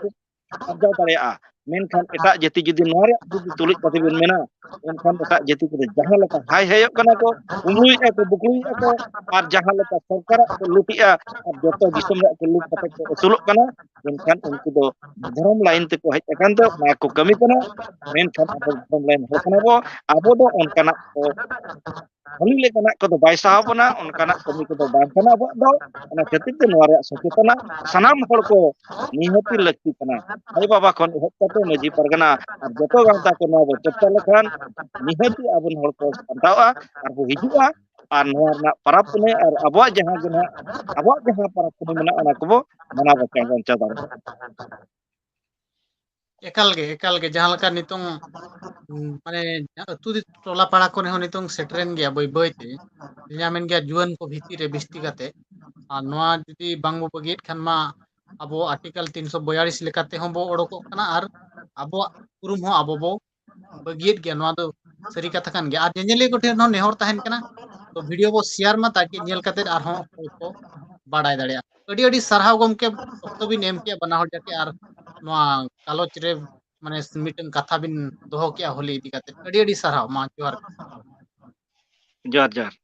ᱟᱨᱡᱟᱣ ᱫᱟᱲᱮᱭᱟᱜᱼᱟ᱾ ᱢᱮᱱᱠᱷᱟᱱ ᱮᱴᱟᱜ ᱡᱟᱹᱛᱤ ᱡᱩᱫᱤ ᱱᱚᱣᱟ ᱨᱮᱭᱟᱜ ᱡᱩᱫᱤ ᱛᱩᱞᱩᱡ ᱠᱟᱛᱮ ᱵᱚᱱ ᱢᱮᱱᱟ, ᱮᱱᱠᱷᱟᱱ ᱮᱴᱟᱜ ᱡᱟᱹᱛᱤ ᱠᱚᱫᱚ ᱡᱟᱦᱟᱸ ᱞᱮᱠᱟ ᱦᱟᱭ ᱦᱟᱭᱚᱜ ᱠᱟᱱᱟ ᱠᱚ, ᱠᱩᱢᱵᱽᱲᱩᱭᱮᱫᱼᱟ ᱠᱚ, ᱵᱩᱠᱲᱩᱭᱮᱫᱼᱟ ᱠᱚ, ᱟᱨ ᱡᱟᱦᱟᱸ ᱞᱮᱠᱟ ᱥᱚᱨᱠᱟᱨᱟᱜ ᱠᱚ ᱞᱩᱴᱮᱜᱼᱟ ᱟᱨ ᱡᱚᱛᱚ ᱫᱤᱥᱚᱢ ᱨᱮᱭᱟᱜ ᱠᱚ ᱞᱩᱴ ᱠᱟᱛᱮ ᱠᱚ ᱟᱹᱥᱩᱞᱚᱜ ᱠᱟᱱᱟ, ᱢᱮᱱᱠᱷᱟᱱ ᱩᱱᱠᱩ ᱫᱚ ᱫᱷᱚᱨᱚᱢ ᱞᱟᱭᱤᱱ ᱛᱮᱠᱚ ᱦᱮᱡ ᱟᱠᱟᱱ ᱛᱮ ᱚᱱᱟ ᱠᱚ ᱠᱟᱹᱢᱤ ᱠᱟᱱᱟ᱾ ᱢᱮᱱᱠᱷᱟᱱ ᱟᱵᱚ ᱫᱷᱚᱨᱚᱢ ᱞᱟᱭᱤᱱ ᱦᱚᱲ ᱠᱟᱱᱟ ᱵᱚ, ᱟᱵᱚ ᱫᱚ ᱚᱱᱠᱟᱱᱟᱜ ᱠᱚ ᱦᱟᱹᱞᱤ ᱞᱮᱠᱟᱱᱟᱜ ᱠᱚᱫᱚ ᱵᱟᱭ ᱥᱟᱦᱟᱣ ᱵᱚᱱᱟ, ᱚᱱᱠᱟᱱᱟᱜ ᱠᱟᱹᱢᱤ ᱠᱚᱫᱚ ᱵᱟᱝ ᱠᱟᱱᱟ ᱟᱵᱚᱣᱟᱜ ᱫᱚ᱾ ᱚᱱᱟ ᱠᱷᱟᱹᱛᱤᱨ ᱛᱮ ᱱᱚᱣᱟ ᱨᱮᱭᱟᱜ ᱥᱚᱪᱮᱛᱚᱱᱟ ᱥᱟᱱᱟᱢ ᱦᱚᱲ ᱠᱚ ᱱᱤᱦᱟᱹᱛᱤ ᱞᱟᱹᱠᱛᱤ ᱠᱟᱱᱟ᱾ ᱟᱭᱳ ᱵᱟᱵᱟ ᱠᱷᱚᱱ ᱮᱦᱚᱵ ᱠᱟᱛᱮ ᱢᱟᱹᱡᱷᱤ ᱯᱟᱨᱜᱟᱱᱟ ᱟᱨ ᱡᱚᱛᱚ ᱜᱟᱶᱛᱟ ᱠᱚ ᱱᱚᱣᱟ ᱵᱚ ᱪᱚᱨᱪᱟ ᱞᱮᱠᱷᱟᱱ ᱱᱤᱦᱟᱹᱛᱤ ᱟᱵᱚ ᱦᱚᱲ ᱠᱚ ᱥᱟᱢᱴᱟᱣᱼᱟ ᱟᱨ ᱵᱚ ᱦᱤᱡᱩᱜᱼᱟ᱾ ᱟᱨ ᱱᱚᱣᱟ ᱨᱮᱱᱟᱜ ᱯᱟᱨᱟᱵᱽ ᱯᱩᱱᱟᱹᱭ ᱟᱨ ᱟᱵᱚᱣᱟᱜ ᱡᱟᱦᱟᱸ ᱜᱮ ᱱᱟᱦᱟᱜ ᱟᱵᱚᱣᱟᱜ ᱡᱟᱦᱟᱸ ᱯᱟᱨᱟᱵᱽ ᱯᱩᱱᱟᱹᱭ ᱢᱮᱱᱟᱜᱼᱟ, ᱚᱱᱟ ᱠᱚᱵᱚ ᱢᱟᱱᱟᱣ ᱵᱟᱧᱪᱟᱣ ᱵᱟᱧᱪᱟᱣ ᱫᱟᱲᱮᱭᱟᱜᱼᱟ᱾ ᱮᱠᱟᱞ ᱜᱮ, ᱮᱠᱟᱞ ᱜᱮ᱾ ᱡᱟᱦᱟᱸ ᱞᱮᱠᱟ ᱱᱤᱛᱚᱝ, ᱩᱸ, ᱢᱟᱱᱮ ᱟᱹᱛᱩ ᱫᱤ-, ᱴᱚᱞᱟ ᱯᱟᱲᱟ ᱠᱚᱨᱮ ᱦᱚᱸ ᱱᱤᱛᱚᱝ ᱥᱮᱴᱮᱨᱮᱱ ᱜᱮᱭᱟ ᱵᱟᱹᱭ ᱵᱟᱹᱭ ᱛᱮ, ᱧᱟᱢᱮᱱ ᱜᱮᱭᱟ ᱡᱩᱣᱟᱹᱱ ᱠᱚ ᱵᱷᱤᱛᱤᱨ ᱨᱮ ᱵᱤᱥᱛᱤ ᱠᱟᱛᱮ᱾ ᱟᱨ ᱱᱚᱣᱟ ᱡᱩᱫᱤ ᱵᱟᱝ ᱵᱚ ᱵᱟᱹᱜᱤᱭᱮᱫ ᱠᱷᱟᱱ ᱢᱟ ᱟᱵᱚ ᱟᱨᱴᱤᱠᱮᱞ ᱛᱤᱱᱥᱚ ᱵᱚᱭᱟᱞᱤᱥ ᱞᱮᱠᱟᱛᱮ ᱦᱚᱸ ᱵᱚ ᱚᱰᱚᱠᱚᱜ ᱠᱟᱱᱟ ᱟᱨ ᱟᱵᱚᱣᱟᱜ ᱩᱯᱨᱩᱢ ᱦᱚᱸ ᱟᱵᱚ ᱵᱚ ᱵᱟᱹᱜᱤᱭᱮᱫ ᱜᱮᱭᱟ᱾ ᱱᱚᱣᱟ ᱫᱚ ᱥᱟᱹᱨᱤ ᱠᱟᱛᱷᱟ ᱠᱟᱱ ᱜᱮᱭᱟ᱾ ᱟᱨ ᱧᱮᱧᱮᱞᱤᱭᱟᱹ ᱠᱚᱴᱷᱮᱱ ᱦᱚᱸ ᱱᱮᱦᱚᱨ ᱛᱟᱦᱮᱱ ᱠᱟᱱᱟ, ᱛᱚ ᱵᱷᱤᱰᱤᱭᱳ ᱵᱚ ᱥᱮᱭᱟᱨ ᱢᱟ, ᱛᱟᱠᱤ ᱧᱮᱞ ᱠᱟᱛᱮ ᱟᱨᱦᱚᱸ ᱚᱠᱚᱭ ᱠᱚ ᱵᱟᱰᱟᱭ ᱫᱟᱲᱮᱭᱟᱜᱼᱟ᱾ ᱟᱹᱰᱤ ᱟᱹᱰᱤ ᱥᱟᱨᱦᱟᱣ ᱜᱚᱢᱠᱮ, ᱚᱠᱛᱚ ᱵᱤᱱ ᱮᱢ ᱠᱮᱜᱼᱟ ᱵᱟᱱᱟ ᱦᱚᱲ ᱡᱟᱠᱮ, ᱟᱨ ᱱᱚᱣᱟ ᱜᱟᱞᱚᱪ ᱨᱮ ᱢᱟᱱᱮ ᱢᱤᱫᱴᱟᱝ ᱠᱟᱛᱷᱟ ᱵᱤᱱ ᱫᱚᱦᱚ ᱠᱮᱜᱼᱟ ᱦᱳᱞᱤ ᱤᱫᱤ ᱠᱟᱛᱮ᱾ ᱟᱹᱰᱤ ᱟᱹᱰᱤ ᱥᱟᱨᱦᱟᱣ, ᱢᱟ ᱡᱚᱦᱟᱨ᱾ ᱡᱚᱦᱟᱨ ᱡᱚᱦᱟᱨ᱾